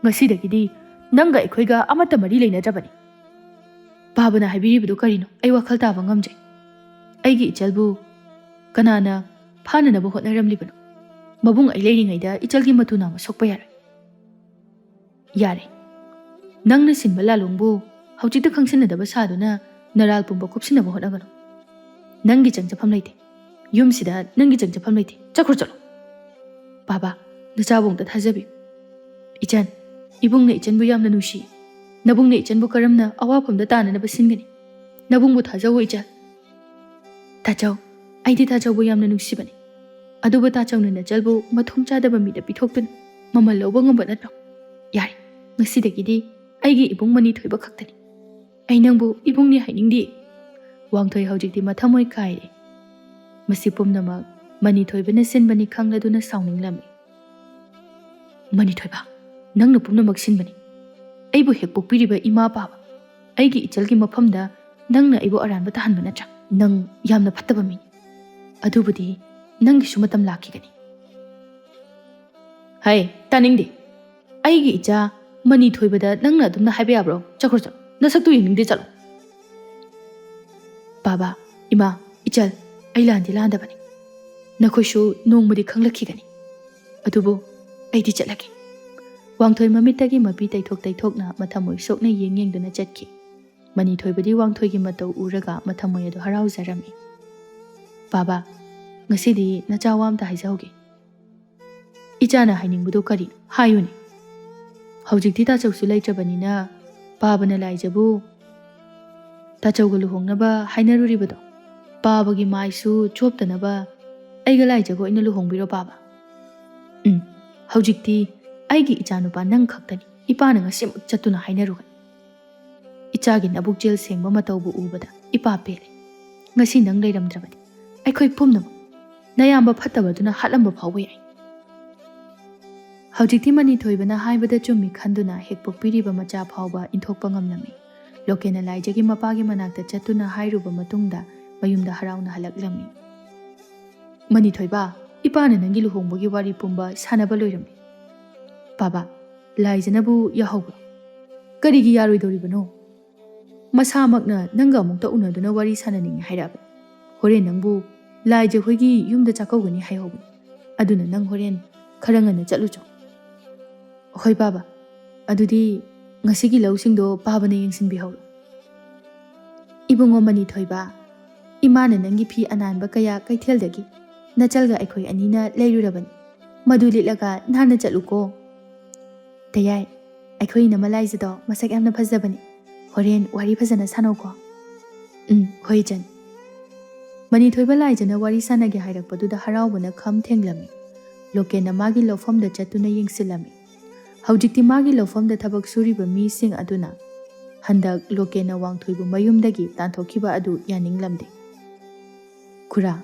ꯉꯁꯤꯗꯒꯤꯗꯤ ꯅꯪꯒ ꯑꯩꯈꯣꯏꯒ ꯑꯃꯠꯇ ꯃꯔꯤ ꯂꯩꯅꯗ꯭ꯔꯕꯅꯤ꯫" "ꯕꯥꯕꯅ ꯍꯥꯏꯕꯤꯔꯤꯕꯗꯨ ꯀꯔꯤꯅꯣ? ꯑꯩ ꯋꯥꯈꯜ ꯇꯥꯕ ꯉꯝꯗ꯭ꯔꯦ꯫ ꯑꯩꯒꯤ ꯏꯆꯜꯕꯨ ꯀꯅꯥꯅ ꯐꯥꯅꯅꯕ ꯍꯣꯠꯅꯔꯝꯂꯤꯕꯅꯣ? ꯃꯕꯨꯡ ꯑꯩ ꯂꯩꯔꯤꯉꯩꯗ ꯏꯆꯜꯒꯤ ꯃꯇꯨ ꯅꯥꯝꯃ ꯁꯣꯛꯄ ꯌꯥꯔꯣꯏ꯫" "ꯌꯥꯔꯦ, ꯅꯪꯅ ꯁꯤꯟꯕ ꯂꯥꯂꯣꯡꯕꯨ ꯍꯧꯖꯤꯛꯇ ꯈꯪꯁꯤꯟꯅꯗꯕ ꯁꯥꯗꯨꯅ ꯅꯔꯥꯜ ꯄꯨꯝꯕ ꯀꯨꯞꯁꯤꯟꯅꯕ ꯍꯣꯠꯅꯒꯅꯨ꯫ ꯅꯪꯒꯤ ꯆꯪꯖꯐꯝ ꯂꯩꯇꯦ꯫ ꯌꯨꯝꯁꯤꯗ ꯅꯪꯒꯤ ꯆꯪꯖꯐꯝ ꯂꯩꯇꯦ꯫ ꯆꯠꯈ꯭ꯔꯣ, ꯆꯠꯂꯣ꯫" "ꯕꯥꯕꯥ, ꯅꯆꯥꯕꯨ ꯑꯝꯇ ꯊꯥꯖꯕꯤꯌꯨ꯫ ꯏꯆꯟ, ꯏꯕꯨꯡꯅ ꯏꯆꯟꯕꯨ ꯌꯥꯝꯅ ꯅꯨꯡꯁꯤ꯫ ꯅꯕꯨꯡꯅ ꯏꯆꯟꯕꯨ ꯀꯔꯝꯅ ꯑꯋꯥꯐꯝꯗ ꯇꯥꯅꯅꯕ ꯁꯤꯟꯒꯅꯤ? ꯅꯕꯨꯡꯕꯨ ꯊꯥꯖꯧ, ꯏꯆꯟ꯫" "ꯇꯥꯆꯧ, ꯑꯩꯗꯤ ꯇꯥꯆꯧꯕꯨ ꯌꯥꯝꯅ ꯅꯨꯡꯁꯤꯕꯅꯤ꯫ ꯑꯗꯨꯕꯨ ꯇꯥꯆꯧꯅ ꯅꯆꯜꯕꯨ ꯃꯊꯣꯡ ꯆꯥꯗꯕ ꯃꯤꯗ ꯄꯤꯊꯣꯛꯇꯨꯅ ꯃꯃꯜ ꯂꯧꯕ ꯉꯝꯕ ꯅꯠꯇ꯭ꯔꯣ? ꯌꯥꯔꯦ, ꯉꯁꯤꯗꯒꯤꯗꯤ ꯑꯩꯒꯤ ꯏꯕꯨꯡ ꯃꯅꯤꯊꯣꯏꯕ ꯈꯛꯇꯅꯤ꯫ ꯑꯩ ꯅꯪꯕꯨ ꯏꯕꯨꯡꯅꯤ ꯍꯥꯏꯅꯤꯡꯗꯦ꯫" ꯋꯥꯡꯊꯣꯏ ꯍꯧꯖꯤꯛꯇꯤ ꯃꯊꯃꯣꯏ ꯀꯥꯏꯔꯦ꯫ ꯃꯁꯤ ꯄꯨꯝꯅꯃꯛ ꯃꯅꯤꯊꯣꯏꯕꯅ ꯁꯤꯟꯕꯅꯤ ꯈꯪꯂꯗꯨꯅ ꯁꯥꯎꯅꯤꯡꯂꯝꯃꯤ꯫ "ꯃꯅꯤꯊꯣꯏꯕ, ꯅꯪꯅ ꯄꯨꯝꯅꯃꯛ ꯁꯤꯟꯕꯅꯤ꯫ ꯑꯩꯕꯨ ꯍꯦꯛ ꯄꯣꯛꯄꯤꯔꯤꯕ ꯏꯃꯥ ꯄꯥꯕ, ꯑꯩꯒꯤ ꯏꯆꯜꯒꯤ ꯃꯐꯝꯗ ꯅꯪꯅ ꯑꯩꯕꯨ ꯑꯔꯥꯟꯕ ꯇꯥꯍꯟꯕ ꯅꯠꯇ꯭ꯔꯥ? ꯅꯪ ꯌꯥꯝꯅ ꯐꯠꯇꯕ ꯃꯤꯅꯤ꯫ ꯑꯗꯨꯕꯨꯗꯤ ꯅꯪꯒꯤꯁꯨ ꯃꯇꯝ ꯂꯥꯛꯈꯤꯒꯅꯤ꯫" "ꯍꯩ, ꯇꯥꯅꯤꯡꯗꯦ꯫ ꯑꯩꯒꯤ ꯏꯆꯥ ꯃꯅꯤꯊꯣꯏꯕꯗ ꯅꯪꯅ ꯑꯗꯨꯝꯅ ꯍꯥꯏꯕ ꯌꯥꯕ꯭ꯔꯣ? ꯆꯠꯈ꯭ꯔꯣ, ꯆꯠꯂꯣ꯫ ꯅꯁꯛꯇꯨ ꯌꯦꯡꯅꯤꯡꯗꯦ, ꯆꯠꯂꯣ꯫" "ꯕꯥꯕꯥ, ꯏꯃꯥ, ꯏꯆꯜ, ꯑꯩ ꯂꯥꯟꯗꯤ ꯂꯥꯟꯗꯕꯅꯤ꯫ ꯅꯈꯣꯏꯁꯨ ꯅꯣꯡꯃꯗꯤ ꯈꯪꯂꯛꯈꯤꯒꯅꯤ꯫ ꯑꯗꯨꯕꯨ ꯑꯩꯗꯤ ꯆꯠꯂꯒꯦ꯫" ꯋꯥꯡꯊꯣꯏ ꯃꯃꯤꯠꯇꯒꯤ ꯃꯄꯤ ꯇꯩꯊꯣꯛ ꯇꯩꯊꯣꯛꯅ ꯃꯊꯃꯣꯏ ꯁꯣꯛꯅ ꯌꯦꯡ ꯌꯦꯡꯗꯨꯅ ꯆꯠꯈꯤ꯫ ꯃꯅꯤꯊꯣꯏꯕꯗꯤ ꯋꯥꯡꯊꯣꯏꯒꯤ ꯃꯇꯧ ꯎꯔꯒ ꯃꯊꯃꯣꯏ ꯑꯗꯨ ꯍꯔꯥꯎꯖꯔꯝꯃꯤ꯫ "ꯕꯥꯕꯥ, ꯉꯁꯤꯗꯤ ꯅꯆꯥ ꯋꯥ ꯑꯝꯇ ꯍꯥꯏꯖꯍꯧꯒꯦ꯫ ꯏꯆꯥꯅ ꯍꯥꯏꯅꯤꯡꯕꯗꯨ ꯀꯔꯤꯅꯣ? ꯍꯥꯏꯌꯨꯅꯦ꯫" ꯍꯧꯖꯤꯛꯇꯤ ꯇꯥꯆꯧꯁꯨ ꯂꯩꯇ꯭ꯔꯕꯅꯤꯅ ꯄꯥꯕꯅ ꯂꯥꯏꯖꯕꯨ ꯇꯥꯆꯧꯒ ꯂꯨꯍꯣꯡꯅꯕ ꯍꯥꯏꯅꯔꯨꯔꯤꯕꯗꯣ, ꯄꯥꯕꯒꯤ ꯃꯥꯏꯁꯨ ꯆꯣꯞꯇꯅꯕ ꯑꯩꯒ ꯂꯥꯏꯖꯒ ꯑꯣꯏꯅ ꯂꯨꯍꯣꯡꯕꯤꯔꯣ ꯄꯥꯕ꯫ ꯎꯝ, ꯍꯧꯖꯤꯛꯇꯤ ꯑꯩꯒꯤ ꯏꯆꯥꯅꯨꯄꯥ ꯅꯪ ꯈꯛꯇꯅꯤ ꯏꯄꯥꯅ ꯉꯁꯤꯃꯛ ꯆꯠꯇꯨꯅ ꯍꯥꯏꯅꯔꯨꯒꯅꯤ꯫ ꯏꯆꯥꯒꯤ ꯅꯕꯨꯛꯆꯦꯜ ꯁꯦꯡꯕ ꯃꯇꯧꯕꯨ ꯎꯕꯗ ꯏꯄꯥ ꯄꯦꯜꯂꯦ꯫ ꯉꯁꯤ ꯅꯪ ꯂꯩꯔꯝꯗ꯭ꯔꯕꯗꯤ ꯑꯩꯈꯣꯏ ꯄꯨꯝꯅꯃꯛ ꯅꯌꯥꯝꯕ ꯐꯠꯇꯕꯗꯨꯅ ꯍꯥꯠꯂꯝꯕ ꯐꯥꯎꯕ ꯌꯥꯏ꯫ ꯍꯧꯖꯤꯛꯇꯤ ꯃꯅꯤꯊꯣꯏꯕꯅ ꯍꯥꯏꯕꯗ ꯆꯨꯝꯃꯤ ꯈꯟꯗꯨꯅ ꯍꯦꯛ ꯄꯣꯛꯄꯤꯔꯤꯕ ꯃꯆꯥ ꯐꯥꯎꯕ ꯏꯟꯊꯣꯛꯄ ꯉꯝꯂꯝꯃꯤ꯫ ꯂꯣꯀꯦꯟꯅ ꯂꯥꯏꯖꯒꯤ ꯃꯄꯥꯒꯤ ꯃꯅꯥꯛꯇ ꯆꯠꯇꯨꯅ ꯍꯥꯏꯔꯨꯕ ꯃꯇꯨꯡꯗ ꯃꯌꯨꯝꯗ ꯍꯔꯥꯎꯅ ꯍꯜꯂꯛꯂꯝꯃꯤ꯫ "ꯃꯅꯤꯊꯣꯏꯕ, ꯏꯄꯥꯅ ꯅꯪꯒꯤ ꯂꯨꯍꯣꯡꯕꯒꯤ ꯋꯥꯔꯤ ꯄꯨꯝꯕ ꯁꯥꯟꯅꯕ ꯂꯣꯏꯔꯝꯃꯤ꯫ ꯄꯥꯕ, ꯂꯥꯏꯖꯅꯕꯨ ꯌꯥꯍꯧꯕ꯭ꯔꯣ?" "ꯀꯔꯤꯒꯤ ꯌꯥꯔꯣꯏꯗꯧꯔꯤꯕꯅꯣ? ꯃꯁꯥꯃꯛꯅ ꯅꯪꯒ ꯑꯃꯨꯛꯇ ꯎꯅꯗꯨꯅ ꯋꯥꯔꯤ ꯁꯥꯟꯅꯅꯤꯡꯉꯤ ꯍꯥꯏꯔꯛꯑꯕꯅꯤ꯫ ꯍꯣꯔꯦꯟ ꯅꯪꯕꯨ ꯂꯥꯏꯖ ꯍꯣꯏꯒꯤ ꯌꯨꯝꯗ ꯆꯥꯛꯀꯧꯒꯅꯤ ꯍꯥꯏꯍꯧꯕꯅꯤ꯫ ꯑꯗꯨꯅ ꯅꯪ ꯍꯣꯔꯦꯟ ꯈꯔ ꯉꯟꯅ ꯆꯠꯂꯨꯆꯣ꯫" "ꯍꯣꯏ ꯄꯥꯕ, ꯑꯗꯨꯗꯤ ꯉꯁꯤꯒꯤ ꯂꯧꯁꯤꯡꯗꯣ ꯄꯥꯕꯅ ꯌꯦꯡꯁꯤꯟꯕꯤꯍꯧꯔꯣ꯫" "ꯏꯕꯨꯡꯉꯣ ꯃꯅꯤꯊꯣꯏꯕ, ꯏꯃꯥꯅ ꯅꯪꯒꯤ ꯐꯤ ꯑꯅꯥꯟꯕ ꯀꯌꯥ ꯀꯩꯊꯦꯜꯗꯒꯤ ꯅꯆꯜꯒ ꯑꯩꯈꯣꯏ ꯑꯅꯤꯅ ꯂꯩꯔꯨꯔꯕꯅꯤ꯫ ꯃꯗꯨ ꯂꯤꯠꯂꯒ ꯅꯥꯟꯅ ꯆꯠꯂꯨꯀꯣ꯫" "ꯇꯌꯥꯏ, ꯑꯩꯈꯣꯏ ꯏꯅꯝꯃ ꯂꯥꯏꯖꯗꯣ ꯃꯁꯛ ꯌꯥꯝꯅ ꯐꯖꯕꯅꯤ꯫ ꯍꯣꯔꯦꯟ ꯋꯥꯔꯤ ꯐꯖꯅ ꯁꯥꯟꯅꯧꯀꯣ꯫" "ꯎꯝ, ꯍꯣꯏ ꯏꯆꯟ꯫" ꯃꯅꯤꯊꯣꯏꯕ ꯂꯥꯏꯖꯅ ꯋꯥꯔꯤ ꯁꯥꯟꯅꯒꯦ ꯍꯥꯏꯔꯛꯄꯗꯨꯗ ꯍꯔꯥꯎꯕꯅ ꯈꯝ ꯊꯦꯡꯂꯝꯃꯤ꯫ ꯂꯣꯀꯦꯟꯅ ꯃꯥꯒꯤ ꯂꯧꯐꯝꯗ ꯆꯠꯇꯨꯅ ꯌꯦꯡꯁꯤꯜꯂꯝꯃꯤ꯫ ꯍꯧꯖꯤꯛꯇꯤ ꯃꯥꯒꯤ ꯂꯧꯐꯝꯗ ꯊꯕꯛ ꯁꯨꯔꯤꯕ ꯃꯤꯁꯤꯡ ꯑꯗꯨꯅ ꯍꯟꯗꯛ ꯂꯣꯀꯦꯟꯅ ꯋꯥꯡꯊꯣꯏꯕꯨ ꯃꯌꯨꯝꯗꯒꯤ ꯇꯥꯟꯊꯣꯛꯈꯤꯕ ꯑꯗꯨ ꯌꯥꯅꯤꯡꯂꯝꯗꯦ꯫ "ꯈꯨꯔꯥ,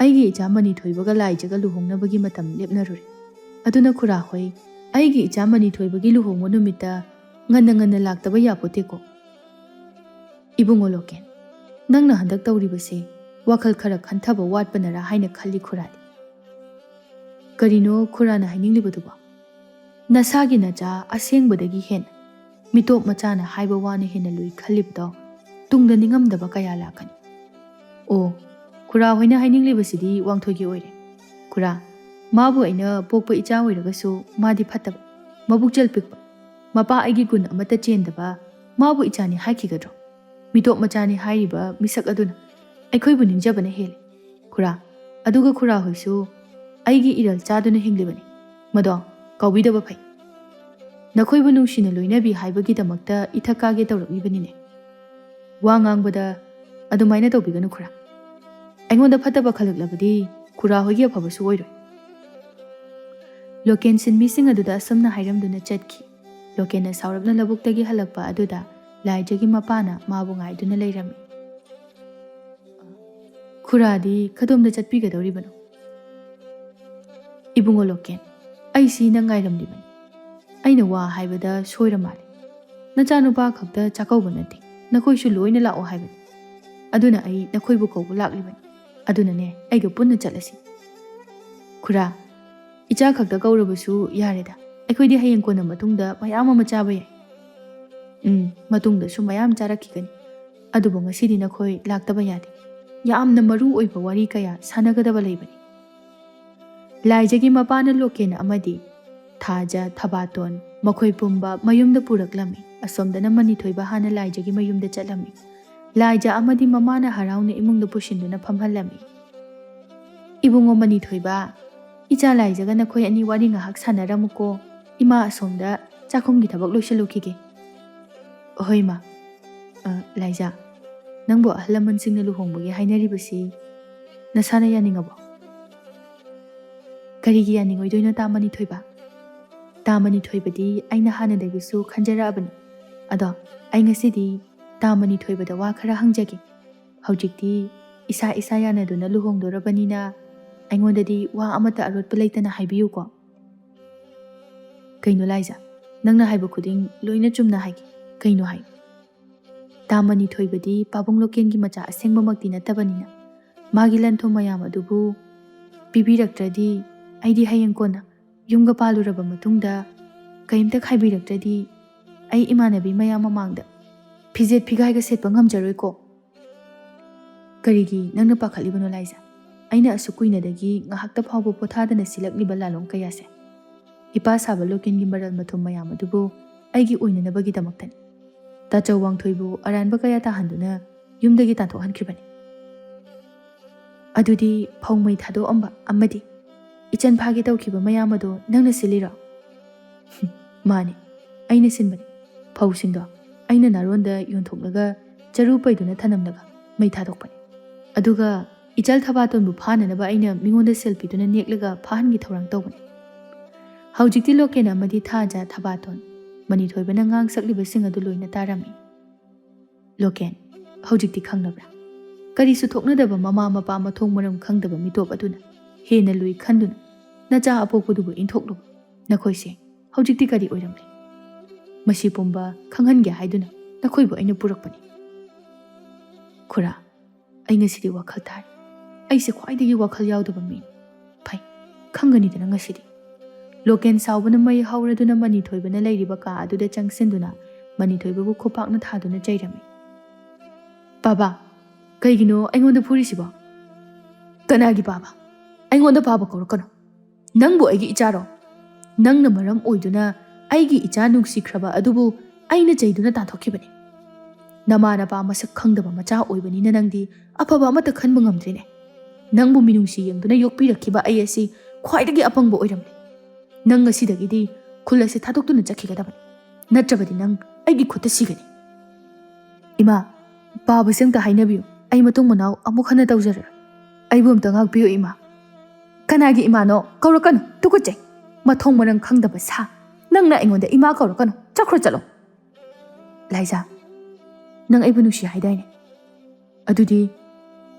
ꯑꯩꯒꯤ ꯏꯆꯥ ꯃꯅꯤꯊꯣꯏꯕꯒ ꯂꯥꯏꯖꯒ ꯂꯨꯍꯣꯡꯅꯕꯒꯤ ꯃꯇꯝ ꯂꯦꯞꯅꯔꯨꯔꯦ꯫ ꯑꯗꯨꯅ ꯈꯨꯔꯥ ꯍꯣꯏ, ꯑꯩꯒꯤ ꯏꯆꯥ ꯃꯅꯤꯊꯣꯏꯕꯒꯤ ꯂꯨꯍꯣꯡꯕ ꯅꯨꯃꯤꯠꯇ ꯉꯟꯅ ꯉꯟꯅ ꯂꯥꯛꯇꯕ ꯌꯥꯄꯣꯠꯇꯦꯀꯣ꯫" "ꯏꯕꯨꯡꯉꯣ ꯂꯣꯀꯦꯟ, ꯅꯪꯅ ꯍꯟꯗꯛ ꯇꯧꯔꯤꯕꯁꯦ ꯋꯥꯈꯜ ꯈꯔ ꯈꯟꯊꯕ ꯋꯥꯠꯄꯅꯔꯥ ꯍꯥꯏꯅ ꯈꯜꯂꯤ ꯈꯨꯔꯥꯗꯤ꯫" "ꯀꯔꯤꯅꯣ ꯈꯨꯔꯥꯅ ꯍꯥꯏꯅꯤꯡꯂꯤꯕꯗꯨꯕꯣ?" "ꯅꯁꯥꯒꯤ ꯅꯆꯥ ꯑꯁꯦꯡꯕꯗꯒꯤ ꯍꯦꯟꯅ ꯃꯤꯇꯣꯞ ꯃꯆꯥꯅ ꯍꯥꯏꯕ ꯋꯥꯅ ꯍꯦꯟꯅ ꯂꯨꯏ ꯈꯜꯂꯤꯕꯗꯣ ꯇꯨꯡꯗ ꯅꯤꯡꯉꯝꯗꯕ ꯀꯌꯥ ꯂꯥꯛꯀꯅꯤ꯫" "ꯑꯣ, ꯈꯨꯔꯥ ꯍꯣꯏꯅ ꯍꯥꯏꯅꯤꯡꯂꯤꯕꯁꯤꯗꯤ ꯋꯥꯡꯊꯣꯏꯒꯤ ꯑꯣꯏꯔꯦ꯫ ꯈꯨꯔꯥ, ꯃꯥꯕꯨ ꯑꯩꯅ ꯄꯣꯛꯄ ꯏꯆꯥ ꯑꯣꯏꯔꯒꯁꯨ ꯃꯥꯗꯤ ꯐꯠꯇꯕ, ꯃꯕꯨꯛꯆꯦꯜ ꯄꯤꯛꯄ, ꯃꯄꯥ ꯑꯩꯒꯤ ꯒꯨꯟ ꯑꯃꯠꯇ ꯆꯦꯟꯗꯕ ꯃꯥꯕꯨ ꯏꯆꯥꯅꯤ ꯍꯥꯏꯈꯤꯒꯗ꯭ꯔꯣ? ꯃꯤꯇꯣꯞ ꯃꯆꯥꯅꯤ ꯍꯥꯏꯔꯤꯕ ꯃꯤꯁꯛ ꯑꯗꯨꯅ ꯑꯩꯈꯣꯏꯕꯨ ꯅꯤꯡꯖꯕꯅ ꯍꯦꯜꯂꯤ꯫ ꯈꯨꯔꯥ, ꯑꯗꯨꯒ ꯈꯨꯔꯥ ꯍꯣꯏꯁꯨ ꯑꯩꯒꯤ ꯏꯔꯜ ꯆꯥꯗꯨꯅ ꯍꯤꯡꯂꯤꯕꯅꯤ꯫ ꯃꯗꯣ ꯀꯥꯎꯕꯤꯗꯕ ꯐꯩ꯫" ꯅꯈꯣꯏꯕꯨ ꯅꯨꯡꯁꯤꯅ ꯂꯣꯏꯅꯕꯤ ꯍꯥꯏꯕꯒꯤꯗꯃꯛꯇ ꯏꯊꯛ ꯀꯥꯒꯦ ꯇꯧꯔꯛꯂꯤꯕꯅꯤꯅꯦ꯫ ꯋꯥ ꯉꯥꯡꯕꯗ ꯑꯗꯨꯃꯥꯏꯅ ꯇꯧꯕꯤꯒꯅꯨ ꯈꯨꯔꯥ꯫ ꯑꯩꯉꯣꯟꯗ ꯐꯠꯇꯕ ꯈꯜꯂꯛꯂꯕꯗꯤ ꯈꯨꯔꯥ ꯍꯣꯏꯒꯤ ꯑꯐꯕꯁꯨ ꯑꯣꯏꯔꯣꯏ꯫ ꯂꯣꯀꯦꯟ ꯁꯤꯟꯃꯤꯁꯤꯡ ꯑꯗꯨꯗ ꯑꯁꯨꯝꯅ ꯍꯥꯏꯔꯝꯗꯨꯅ ꯆꯠꯈꯤ꯫ ꯂꯣꯀꯦꯟꯅ ꯁꯥꯎꯔꯞꯅ ꯂꯧꯕꯨꯛꯇꯒꯤ ꯍꯜꯂꯛꯄ ꯑꯗꯨꯗ ꯂꯥꯏꯖꯒꯤ ꯃꯄꯥꯅ ꯃꯥꯕꯨ ꯉꯥꯏꯗꯨꯅ ꯂꯩꯔꯝꯃꯤ꯫ ꯈꯨꯔꯥꯗꯤ ꯀꯗꯣꯝꯗ ꯆꯠꯄꯤꯒꯗꯧꯔꯤꯕꯅꯣ? ꯏꯕꯨꯡꯉꯣ ꯂꯣꯀꯦꯟ, ꯑꯩꯁꯤ ꯅꯪ ꯉꯥꯏꯔꯝꯂꯤꯕꯅꯤ꯫ ꯑꯩꯅ ꯋꯥ ꯍꯥꯏꯕꯗ ꯁꯣꯏꯔ ꯃꯥꯜꯂꯦ꯫ ꯅꯆꯥꯅꯨꯄꯥ ꯈꯛꯇ ꯆꯥꯛꯀꯧꯕ ꯅꯠꯇꯦ, ꯅꯈꯣꯏꯁꯨ ꯂꯣꯏꯅ ꯂꯥꯛꯑꯣ ꯍꯥꯏꯕꯅꯤ꯫ ꯑꯗꯨꯅ ꯑꯩ ꯅꯈꯣꯏꯕꯨ ꯀꯧꯕ ꯂꯥꯛꯂꯤꯕꯅꯤ꯫ ꯑꯗꯨꯅꯅꯦ, ꯑꯩꯒ ꯄꯨꯟꯅ ꯆꯠꯂꯁꯤ꯫ ꯈꯨꯔꯥ, ꯏꯆꯥ ꯈꯛꯇ ꯀꯧꯔꯕꯁꯨ ꯌꯥꯔꯦꯗ꯫ ꯑꯩꯈꯣꯏꯗꯤ ꯍꯌꯦꯡ ꯀꯣꯟꯅ ꯃꯇꯨꯡꯗ ꯃꯌꯥꯝ ꯑꯃ ꯆꯥꯕ ꯌꯥꯏ꯫ ꯎꯝ, ꯃꯇꯨꯡꯗꯁꯨ ꯃꯌꯥꯝ ꯆꯥꯔꯛꯈꯤꯒꯅꯤ꯫ ꯑꯗꯨꯕꯨ ꯉꯁꯤꯗꯤ ꯅꯈꯣꯏ ꯂꯥꯛꯇꯕ ꯌꯥꯗꯦ꯫ ꯌꯥꯝꯅ ꯃꯔꯨ ꯑꯣꯏꯕ ꯋꯥꯔꯤ ꯀꯌꯥ ꯁꯥꯟꯅꯒꯗꯕ ꯂꯩꯕꯅꯤ꯫ ꯂꯥꯏꯖꯒꯤ ꯃꯄꯥꯅ ꯂꯣꯀꯦꯟ ꯑꯃꯗꯤ ꯊꯥꯖ, ꯊꯕꯥꯇꯣꯟ, ꯃꯈꯣꯏ ꯄꯨꯝꯕ ꯃꯌꯨꯝꯗ ꯄꯨꯔꯛꯂꯝꯃꯤ꯫ ꯑꯁꯣꯝꯗꯅ ꯃꯅꯤꯊꯣꯏꯕ ꯍꯥꯟꯅ ꯂꯥꯏꯖꯒꯤ ꯃꯌꯨꯝꯗ ꯆꯠꯂꯝꯃꯤ꯫ ꯂꯥꯏꯖ ꯑꯃꯗꯤ ꯃꯃꯥꯅ ꯍꯔꯥꯎꯅ ꯏꯃꯨꯡꯗ ꯄꯨꯁꯤꯟꯗꯨꯅ ꯐꯝꯍꯜꯂꯝꯃꯤ꯫ "ꯏꯕꯨꯡꯉꯣ ꯃꯅꯤꯊꯣꯏꯕ, ꯏꯆꯥ ꯂꯥꯏꯖꯒ ꯅꯈꯣꯏ ꯑꯅꯤ ꯋꯥꯔꯤ ꯉꯥꯏꯍꯥꯛ ꯁꯥꯟꯅꯔꯝꯃꯨꯀꯣ꯫ ꯏꯃꯥ ꯑꯁꯣꯝꯗ ꯆꯥꯛꯈꯨꯝꯒꯤ ꯊꯕꯛ ꯂꯣꯏꯁꯤꯜꯂꯨꯈꯤꯒꯦ꯫" "ꯍꯣꯏ, ꯏꯃꯥ꯫ ꯑ, ꯂꯥꯏꯖ, ꯅꯪꯕꯨ ꯑꯍꯜ ꯂꯃꯟꯁꯤꯡꯅ ꯂꯨꯍꯣꯡꯕꯒꯤ ꯍꯥꯏꯅꯔꯤꯕꯁꯤ ꯅꯁꯥꯅ ꯌꯥꯅꯤꯡꯉꯕꯣ?" "ꯀꯔꯤꯒꯤ ꯌꯥꯅꯤꯡꯉꯣꯏꯗꯣꯏꯅꯣ, ꯇꯥ ꯃꯅꯤꯊꯣꯏꯕ? ꯇꯥ ꯃꯅꯤꯊꯣꯏꯕꯗꯤ ꯑꯩꯅ ꯍꯥꯟꯅꯗꯒꯤꯁꯨ ꯈꯟꯖꯔꯛꯑꯕꯅꯤ꯫ ꯑꯗꯣ ꯑꯩ ꯉꯁꯤꯗꯤ ꯇꯥ ꯃꯅꯤꯊꯣꯏꯕꯗ ꯋꯥ ꯈꯔ ꯍꯪꯖꯒꯦ꯫ ꯍꯧꯖꯤꯛꯇꯤ ꯏꯁꯥ ꯏꯁꯥ ꯌꯥꯅꯗꯨꯅ ꯂꯨꯍꯣꯡꯗꯣꯔꯕꯅꯤꯅ ꯑꯩꯉꯣꯟꯗꯗꯤ ꯋꯥ ꯑꯃꯠꯇ ꯑꯔꯣꯠꯄ ꯂꯩꯇꯅ ꯍꯥꯏꯕꯤꯌꯨꯀꯣ꯫" "ꯀꯩꯅꯣ ꯂꯥꯏꯖ, ꯅꯪꯅ ꯍꯥꯏꯕ ꯈꯨꯗꯤꯡ ꯂꯣꯏꯅ ꯆꯨꯝꯅ ꯍꯥꯏꯒꯦ꯫ ꯀꯩꯅꯣ ꯍꯥꯏꯌꯨ꯫" "ꯇꯥ ꯃꯅꯤꯊꯣꯏꯕꯗꯤ ꯄꯥꯕꯨꯡ ꯂꯣꯀꯦꯟꯒꯤ ꯃꯆꯥ ꯑꯁꯦꯡꯕꯃꯛꯇꯤ ꯅꯠꯇꯕꯅꯤꯅ ꯃꯥꯒꯤ ꯂꯟ ꯊꯨꯝ ꯃꯌꯥꯝ ꯑꯗꯨꯕꯨ ꯄꯤꯕꯤꯔꯛꯇ꯭ꯔꯗꯤ ꯑꯩꯗꯤ ꯍꯌꯦꯡ ꯀꯣꯟꯅ ꯌꯨꯝꯒ ꯄꯥꯜꯂꯨꯔꯕ ꯃꯇꯨꯡꯗ ꯀꯔꯤꯝꯇ ꯈꯥꯏꯕꯤꯔꯛꯇ꯭ꯔꯗꯤ ꯑꯩ ꯏꯃꯥꯟꯅꯕꯤ ꯃꯌꯥꯝ ꯃꯃꯥꯡꯗ ꯐꯤꯖꯦꯠ ꯐꯤꯒꯥꯏꯒ ꯁꯦꯠꯄ ꯉꯝꯖꯔꯣꯏꯀꯣ꯫" "ꯀꯔꯤꯒꯤ ꯅꯪꯅ ꯄꯥꯈꯠꯂꯤꯕꯅꯣ ꯂꯥꯏꯖ? ꯑꯩꯅ ꯑꯁꯨꯛ ꯀꯨꯏꯅꯗꯒꯤ ꯉꯥꯏꯍꯥꯛꯇ ꯐꯥꯎꯕ ꯄꯣꯊꯥꯗꯅ ꯁꯤꯜꯂꯛꯂꯤꯕ ꯂꯥꯂꯣꯡ ꯀꯌꯥꯁꯦ ꯏꯄꯥ ꯁꯥꯕ ꯂꯣꯀꯦꯟꯒꯤ ꯃꯔꯜ ꯃꯊꯨꯝ ꯃꯌꯥꯝ ꯑꯗꯨꯕꯨ ꯑꯩꯒꯤ ꯑꯣꯏꯅꯅꯕꯒꯤꯗꯃꯛꯇꯅꯤ꯫ ꯇꯥꯆꯧ ꯋꯥꯡꯊꯣꯏꯕꯨ ꯑꯔꯥꯟꯕ ꯀꯌꯥ ꯇꯥꯍꯟꯗꯨꯅ ꯌꯨꯝꯗꯒꯤ ꯇꯥꯟꯊꯣꯛꯍꯟꯈ꯭ꯔꯤꯕꯅꯤ꯫" "ꯑꯗꯨꯗꯤ ꯐꯧ ꯃꯩ ꯊꯥꯗꯣꯛꯑꯝꯕ ꯑꯃꯗꯤ ꯏꯆꯟ ꯐꯥꯒꯦ ꯇꯧꯈꯤꯕ ꯃꯌꯥꯝ ꯑꯗꯣ ꯅꯪꯅ ꯁꯤꯜꯂꯤꯔꯣ?" "ꯃꯥꯅꯤ, ꯑꯩꯅ ꯁꯤꯟꯕꯅꯤ꯫ ꯐꯧꯁꯤꯡꯗꯣ ꯑꯩꯅ ꯅꯥꯔꯣꯟꯗ ꯌꯣꯟꯊꯣꯛꯂꯒ ꯆꯔꯨ ꯄꯩꯗꯨꯅ ꯊꯅꯝꯂꯒ ꯃꯩ ꯊꯥꯗꯣꯛꯄꯅꯤ꯫ ꯑꯗꯨꯒ ꯏꯆꯜ ꯊꯕꯥꯇꯣꯟꯕꯨ ꯐꯥꯅꯅꯕ ꯑꯩꯅ ꯃꯤꯉꯣꯟꯗ ꯁꯦꯜ ꯄꯤꯗꯨꯅ ꯅꯦꯛꯂꯒ ꯐꯥꯍꯟꯒꯦ ꯊꯧꯔꯥꯡ ꯇꯧꯕꯅꯤ꯫ ꯍꯧꯖꯤꯛꯇꯤ ꯂꯣꯀꯦꯟ ꯑꯃꯗꯤ ꯊꯥꯖ, ꯊꯕꯥꯇꯣꯟ, ꯃꯅꯤꯊꯣꯏꯕꯅ ꯉꯥꯡ ꯁꯛꯂꯤꯕꯁꯤꯡ ꯑꯗꯨ ꯂꯣꯏꯅ ꯇꯥꯔꯝꯃꯤ꯫ ꯂꯣꯀꯦꯟ, ꯍꯧꯖꯤꯛꯇꯤ ꯈꯪꯂꯕ꯭ꯔꯥ? ꯀꯔꯤꯁꯨ ꯊꯣꯛꯅꯗꯕ ꯃꯃꯥ ꯃꯄꯥ ꯃꯊꯣꯡ ꯃꯔꯝ ꯈꯪꯗꯕ ꯃꯤꯇꯣꯞ ꯑꯗꯨꯅ ꯍꯦꯟꯅ ꯂꯨꯏ ꯈꯟꯗꯨꯅ ꯅꯆꯥ ꯑꯄꯣꯛꯄꯗꯨꯕꯨ ꯏꯟꯊꯣꯛꯂꯨꯕ ꯅꯈꯣꯏꯁꯦ ꯍꯧꯖꯤꯛꯇꯤ ꯀꯔꯤ ꯑꯣꯏꯔꯝꯂꯦ? ꯃꯁꯤ ꯄꯨꯝꯕ ꯈꯪꯍꯟꯒꯦ ꯍꯥꯏꯗꯨꯅ ꯅꯈꯣꯏꯕꯨ ꯑꯩꯅ ꯄꯨꯔꯛꯄꯅꯤ꯫ ꯈꯨꯔꯥ, ꯑꯩ ꯉꯁꯤꯗꯤ ꯋꯥꯈꯜ ꯇꯥꯔꯦ꯫ ꯑꯩꯁꯦ ꯈ꯭ꯋꯥꯏꯗꯒꯤ ꯋꯥꯈꯜ ꯌꯥꯎꯗꯕ ꯃꯤꯅꯤ꯫ ꯐꯩ, ꯈꯪꯒꯅꯤꯗꯅ ꯉꯁꯤꯗꯤ꯫ ꯂꯣꯀꯦꯟ ꯁꯥꯎꯕꯅ ꯃꯩ ꯍꯧꯔꯗꯨꯅ ꯃꯅꯤꯊꯣꯏꯕꯅ ꯂꯩꯔꯤꯕ ꯀꯥ ꯑꯗꯨꯗ ꯆꯪꯁꯤꯟꯗꯨꯅ ꯃꯅꯤꯊꯣꯏꯕꯕꯨ ꯈꯨꯄꯥꯛꯅ ꯊꯥꯗꯨꯅ ꯆꯩꯔꯝꯃꯤ꯫ "ꯄꯥꯕ, ꯀꯩꯒꯤꯅꯣ ꯑꯩꯉꯣꯟꯗ ꯐꯨꯔꯤꯁꯤꯕꯣ?" "ꯀꯅꯥꯒꯤ ꯄꯥꯕ? ꯑꯩꯉꯣꯟꯗ ꯄꯥꯕ ꯀꯧꯔꯛꯀꯅꯨ꯫ ꯅꯪꯕꯨ ꯑꯩꯒꯤ ꯏꯆꯥꯔꯣ? ꯅꯪꯅ ꯃꯔꯝ ꯑꯣꯏꯗꯨꯅ ꯑꯩꯒꯤ ꯏꯆꯥ ꯅꯨꯡꯁꯤꯈ꯭ꯔꯕ ꯑꯗꯨꯕꯨ ꯑꯩꯅ ꯆꯩꯗꯨꯅ ꯇꯥꯟꯊꯣꯛꯈꯤꯕꯅꯤ꯫ ꯅꯃꯥ ꯅꯄꯥ ꯃꯁꯛ ꯈꯪꯗꯕ ꯃꯆꯥ ꯑꯣꯏꯕꯅꯤꯅ ꯅꯪꯗꯤ ꯑꯐꯕ ꯑꯃꯠꯇ ꯈꯟꯕ ꯉꯝꯗ꯭ꯔꯦꯅꯦ꯫ ꯅꯪꯕꯨ ꯃꯤꯅꯨꯡꯁꯤ ꯌꯦꯡꯗꯨꯅ ꯌꯣꯛꯄꯤꯔꯛꯈꯤꯕ ꯑꯩ ꯑꯁꯤ ꯈ꯭ꯋꯥꯏꯗꯒꯤ ꯑꯄꯪꯕ ꯑꯣꯏꯔꯝꯂꯦ꯫ ꯅꯪ ꯉꯁꯤꯗꯒꯤꯗꯤ ꯈꯨꯜ ꯑꯁꯤ ꯊꯥꯗꯣꯛꯇꯨꯅ ꯆꯠꯈꯤꯒꯗꯕꯅꯤ, ꯅꯠꯇ꯭ꯔꯕꯗꯤ ꯅꯪ ꯑꯩꯒꯤ ꯈꯨꯠꯇ ꯁꯤꯒꯅꯤ꯫" "ꯏꯃꯥ, ꯄꯥꯕꯁꯦ ꯑꯝꯇ ꯍꯥꯏꯅꯕꯤꯌꯨ, ꯑꯩ ꯃꯇꯨꯡ ꯃꯅꯥꯎ ꯑꯃꯨꯛ ꯍꯟꯅ ꯇꯧꯖꯔꯔꯣꯏ꯫ ꯑꯩꯕꯨ ꯑꯝꯇ ꯉꯥꯛꯄꯤꯌꯨ ꯏꯃꯥ꯫" "ꯀꯅꯥꯒꯤ ꯏꯃꯥꯅꯣ? ꯀꯧꯔꯛꯀꯅꯨ, ꯇꯨꯀꯠꯆꯩ꯫ ꯃꯊꯣꯡ ꯃꯔꯝ ꯈꯪꯗꯕ ꯁꯥ, ꯅꯪꯅ ꯑꯩꯉꯣꯟꯗ ꯏꯃꯥ ꯀꯧꯔꯛꯀꯅꯨ, ꯆꯠꯈ꯭ꯔꯣ ꯆꯠꯂꯣ꯫" "ꯂꯥꯏꯖꯥ, ꯅꯪ ꯑꯩꯕꯨ ꯅꯨꯡꯁꯤ ꯍꯥꯏꯗꯥꯏꯅꯦ? ꯑꯗꯨꯗꯤ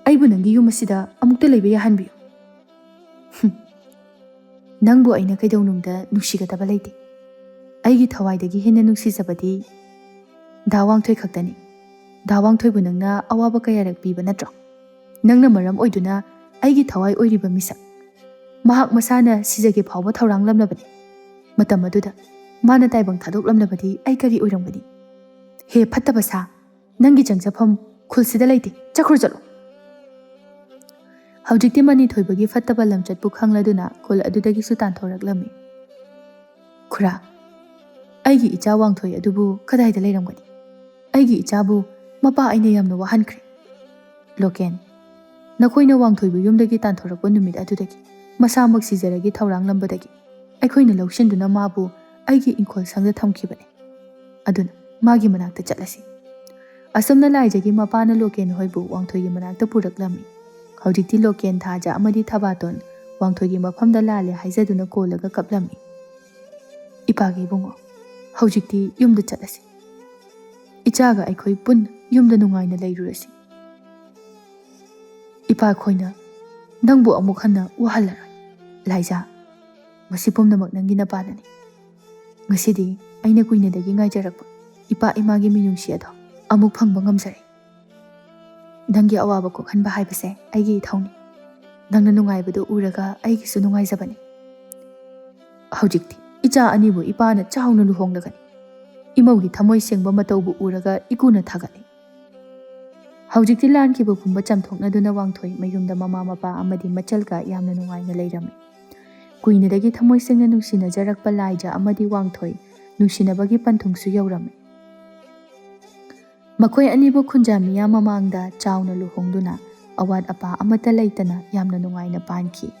ꯑꯩꯕꯨ ꯅꯪꯒꯤ ꯌꯨꯝ ꯑꯁꯤꯗ ꯑꯃꯨꯛꯇ ꯂꯩꯕ ꯌꯥꯍꯟꯕꯤꯌꯨ꯫" "ꯍꯨꯝ, ꯅꯪꯕꯨ ꯑꯩꯅ ꯀꯩꯗꯧꯅꯨꯡꯗ ꯅꯨꯡꯁꯤꯒꯗꯕ ꯂꯩꯇꯦ꯫ ꯑꯩꯒꯤ ꯊꯋꯥꯏꯗꯒꯤ ꯍꯦꯟꯅ ꯅꯨꯡꯁꯤꯖꯕꯗꯤ ꯗꯥ ꯋꯥꯡꯊꯣꯏ ꯈꯛꯇꯅꯤ꯫ ꯗꯥ ꯋꯥꯡꯊꯣꯏꯕꯨ ꯅꯪꯅ ꯑꯋꯥꯕ ꯀꯌꯥꯔꯛ ꯄꯤꯕ ꯅꯠꯇ꯭ꯔꯣ? ꯅꯪꯅ ꯃꯔꯝ ꯑꯣꯏꯗꯨꯅ ꯑꯩꯒꯤ ꯊꯋꯥꯏ ꯑꯣꯏꯔꯤꯕ ꯃꯤꯁꯛ, ꯃꯍꯥꯛ ꯃꯁꯥꯅ ꯁꯤꯖꯒꯦ ꯐꯥꯎꯕ ꯊꯧꯔꯥꯡꯂꯝꯂꯕꯅꯤ꯫ ꯃꯇꯝ ꯑꯗꯨꯗ ꯃꯥꯅ ꯇꯥꯏꯕꯪ ꯊꯥꯗꯣꯛꯂꯝꯂꯕꯗꯤ ꯑꯩ ꯀꯔꯤ ꯑꯣꯏꯔꯝꯒꯅꯤ? ꯍꯦ ꯐꯠꯇꯕ ꯁꯥ, ꯅꯪꯒꯤ ꯆꯪꯖꯐꯝ ꯈꯨꯜꯁꯤꯗ ꯂꯩꯇꯦ, ꯆꯠꯈ꯭ꯔꯣ ꯆꯠꯂꯣ꯫" ꯍꯧꯖꯤꯛꯇꯤ ꯃꯅꯤꯊꯣꯏꯕꯒꯤ ꯐꯠꯇꯕ ꯂꯝꯆꯠꯄꯨ ꯈꯪꯂꯗꯨꯅ ꯈꯨꯜ ꯑꯗꯨꯗꯒꯤꯁꯨ ꯇꯥꯟꯊꯣꯔꯛꯂꯝꯃꯤ꯫ "ꯈꯨꯔꯥ, ꯑꯩꯒꯤ ꯏꯆꯥ ꯋꯥꯡꯊꯣꯏ ꯑꯗꯨꯕꯨ ꯀꯗꯥꯏꯗ ꯂꯩꯔꯝꯒꯅꯤ? ꯑꯩꯒꯤ ꯏꯆꯥꯕꯨ ꯃꯄꯥ ꯑꯩꯅ ꯌꯥꯝꯅ ꯋꯥꯍꯟꯈ꯭ꯔꯦ꯫" "ꯂꯣꯀꯦꯟ, ꯅꯈꯣꯏꯅ ꯋꯥꯡꯊꯣꯏꯕꯨ ꯌꯨꯝꯗꯒꯤ ꯇꯥꯟꯊꯣꯔꯛꯄ ꯅꯨꯃꯤꯠ ꯑꯗꯨꯗꯒꯤ ꯃꯁꯥꯃꯛ ꯁꯤꯖꯔꯒꯦ ꯊꯧꯔꯥꯡꯂꯝꯕꯗꯒꯤ ꯑꯩꯈꯣꯏꯅ ꯂꯧꯁꯤꯟꯗꯨꯅ ꯃꯥꯕꯨ ꯑꯩꯒꯤ ꯏꯪꯈꯣꯜ ꯁꯪꯗ ꯊꯝꯈꯤꯕꯅꯤ꯫ ꯑꯗꯨꯅ ꯃꯥꯒꯤ ꯃꯅꯥꯛꯇ ꯆꯠꯂꯁꯤ꯫ ꯑꯁꯨꯝꯅ ꯂꯥꯏꯖꯒꯤ ꯃꯄꯥꯅ ꯂꯣꯀꯦꯟ ꯍꯣꯏꯕꯨ ꯋꯥꯡꯊꯣꯏꯒꯤ ꯃꯅꯥꯛꯇ ꯄꯨꯔꯛꯂꯝꯃꯤ꯫ ꯍꯧꯖꯤꯛꯇꯤ ꯂꯣꯀꯦꯟ, ꯊꯥꯖ ꯑꯃꯗꯤ ꯊꯕꯥꯇꯣꯟ ꯋꯥꯡꯊꯣꯏꯒꯤ ꯃꯐꯝꯗ ꯂꯥꯜꯂꯦ ꯍꯥꯏꯖꯗꯨꯅ ꯀꯣꯜꯂꯒ ꯀꯞꯂꯝꯃꯤ꯫ "ꯏꯄꯥꯒꯤ ꯏꯕꯨꯡꯉꯣ, ꯍꯧꯖꯤꯛꯇꯤ ꯌꯨꯝꯗ ꯆꯠꯂꯁꯤ꯫ ꯏꯆꯥꯒ ꯑꯩꯈꯣꯏ ꯄꯨꯟꯅ ꯌꯨꯝꯗ ꯅꯨꯡꯉꯥꯏꯅ ꯂꯩꯔꯨꯔꯁꯤ꯫ ꯏꯄꯥꯈꯣꯏꯅ ꯅꯪꯕꯨ ꯑꯃꯨꯛ ꯍꯟꯅ ꯋꯥꯍꯜꯂꯔꯣꯏ꯫ ꯂꯥꯏꯖꯥ, ꯃꯁꯤ ꯄꯨꯝꯅꯃꯛ ꯅꯪꯒꯤ ꯅꯄꯥꯅꯅꯤ꯫ ꯉꯁꯤꯗꯤ ꯑꯩꯅ ꯀꯨꯏꯅꯗꯒꯤ ꯉꯥꯏꯖꯔꯛꯄ ꯏꯄꯥ ꯏꯃꯥꯒꯤ ꯃꯤꯅꯨꯡꯁꯤ ꯑꯗꯣ ꯑꯃꯨꯛ ꯐꯪꯕ ꯉꯝꯖꯔꯦ꯫ ꯅꯪꯒꯤ ꯑꯋꯥꯕ ꯀꯣꯛꯍꯟꯕ ꯍꯥꯏꯕꯁꯦ ꯑꯩꯒꯤ ꯏꯊꯧꯅꯤ꯫ ꯅꯪꯅ ꯅꯨꯡꯉꯥꯏꯕꯗꯨ ꯎꯔꯒ ꯑꯩꯒꯤꯁꯨ ꯅꯨꯡꯉꯥꯏꯖꯕꯅꯤ꯫ ꯍꯧꯖꯤꯛꯇꯤ ꯏꯆꯥ ꯑꯅꯤꯕꯨ ꯏꯄꯥꯅ ꯆꯥꯎꯅ ꯂꯨꯍꯣꯡꯂꯒꯅꯤ꯫ ꯏꯃꯧꯒꯤ ꯊꯃꯣꯏ ꯁꯦꯡꯕ ꯃꯇꯧꯕꯨ ꯎꯔꯒ ꯏꯀꯨꯅ ꯊꯥꯒꯠꯂꯤ꯫" ꯍꯧꯖꯤꯛꯇꯤ ꯂꯥꯟꯈꯤꯕ ꯄꯨꯝꯕ ꯆꯥꯝꯊꯣꯛꯅꯗꯨꯅ ꯋꯥꯡꯊꯣꯏ ꯃꯌꯨꯝꯗ ꯃꯃꯥ ꯃꯄꯥ ꯑꯃꯗꯤ ꯃꯆꯜꯒ ꯌꯥꯝꯅ ꯅꯨꯡꯉꯥꯏꯅ ꯂꯩꯔꯝꯃꯤ꯫ ꯀꯨꯏꯅꯗꯒꯤ ꯊꯃꯣꯏ ꯁꯦꯡꯅ ꯅꯨꯡꯁꯤꯅꯖꯔꯛꯄ ꯂꯥꯏꯖ ꯑꯃꯗꯤ ꯋꯥꯡꯊꯣꯏ ꯅꯨꯡꯁꯤꯅꯕꯒꯤ ꯄꯟꯊꯨꯡꯁꯨ ꯌꯧꯔꯝꯃꯤ꯫ ꯃꯈꯣꯏ ꯑꯅꯤꯕꯨ ꯈꯨꯟꯖꯥ ꯃꯤꯌꯥꯝ ꯃꯃꯥꯡꯗ ꯆꯥꯎꯅ ꯂꯨꯍꯣꯡꯗꯨꯅ ꯑꯋꯥꯠ ꯑꯄꯥ ꯑꯃꯠꯇ ꯂꯩꯇꯅ ꯌꯥꯝꯅ ꯅꯨꯡꯉꯥꯏꯅ ꯄꯥꯟꯈꯤ꯫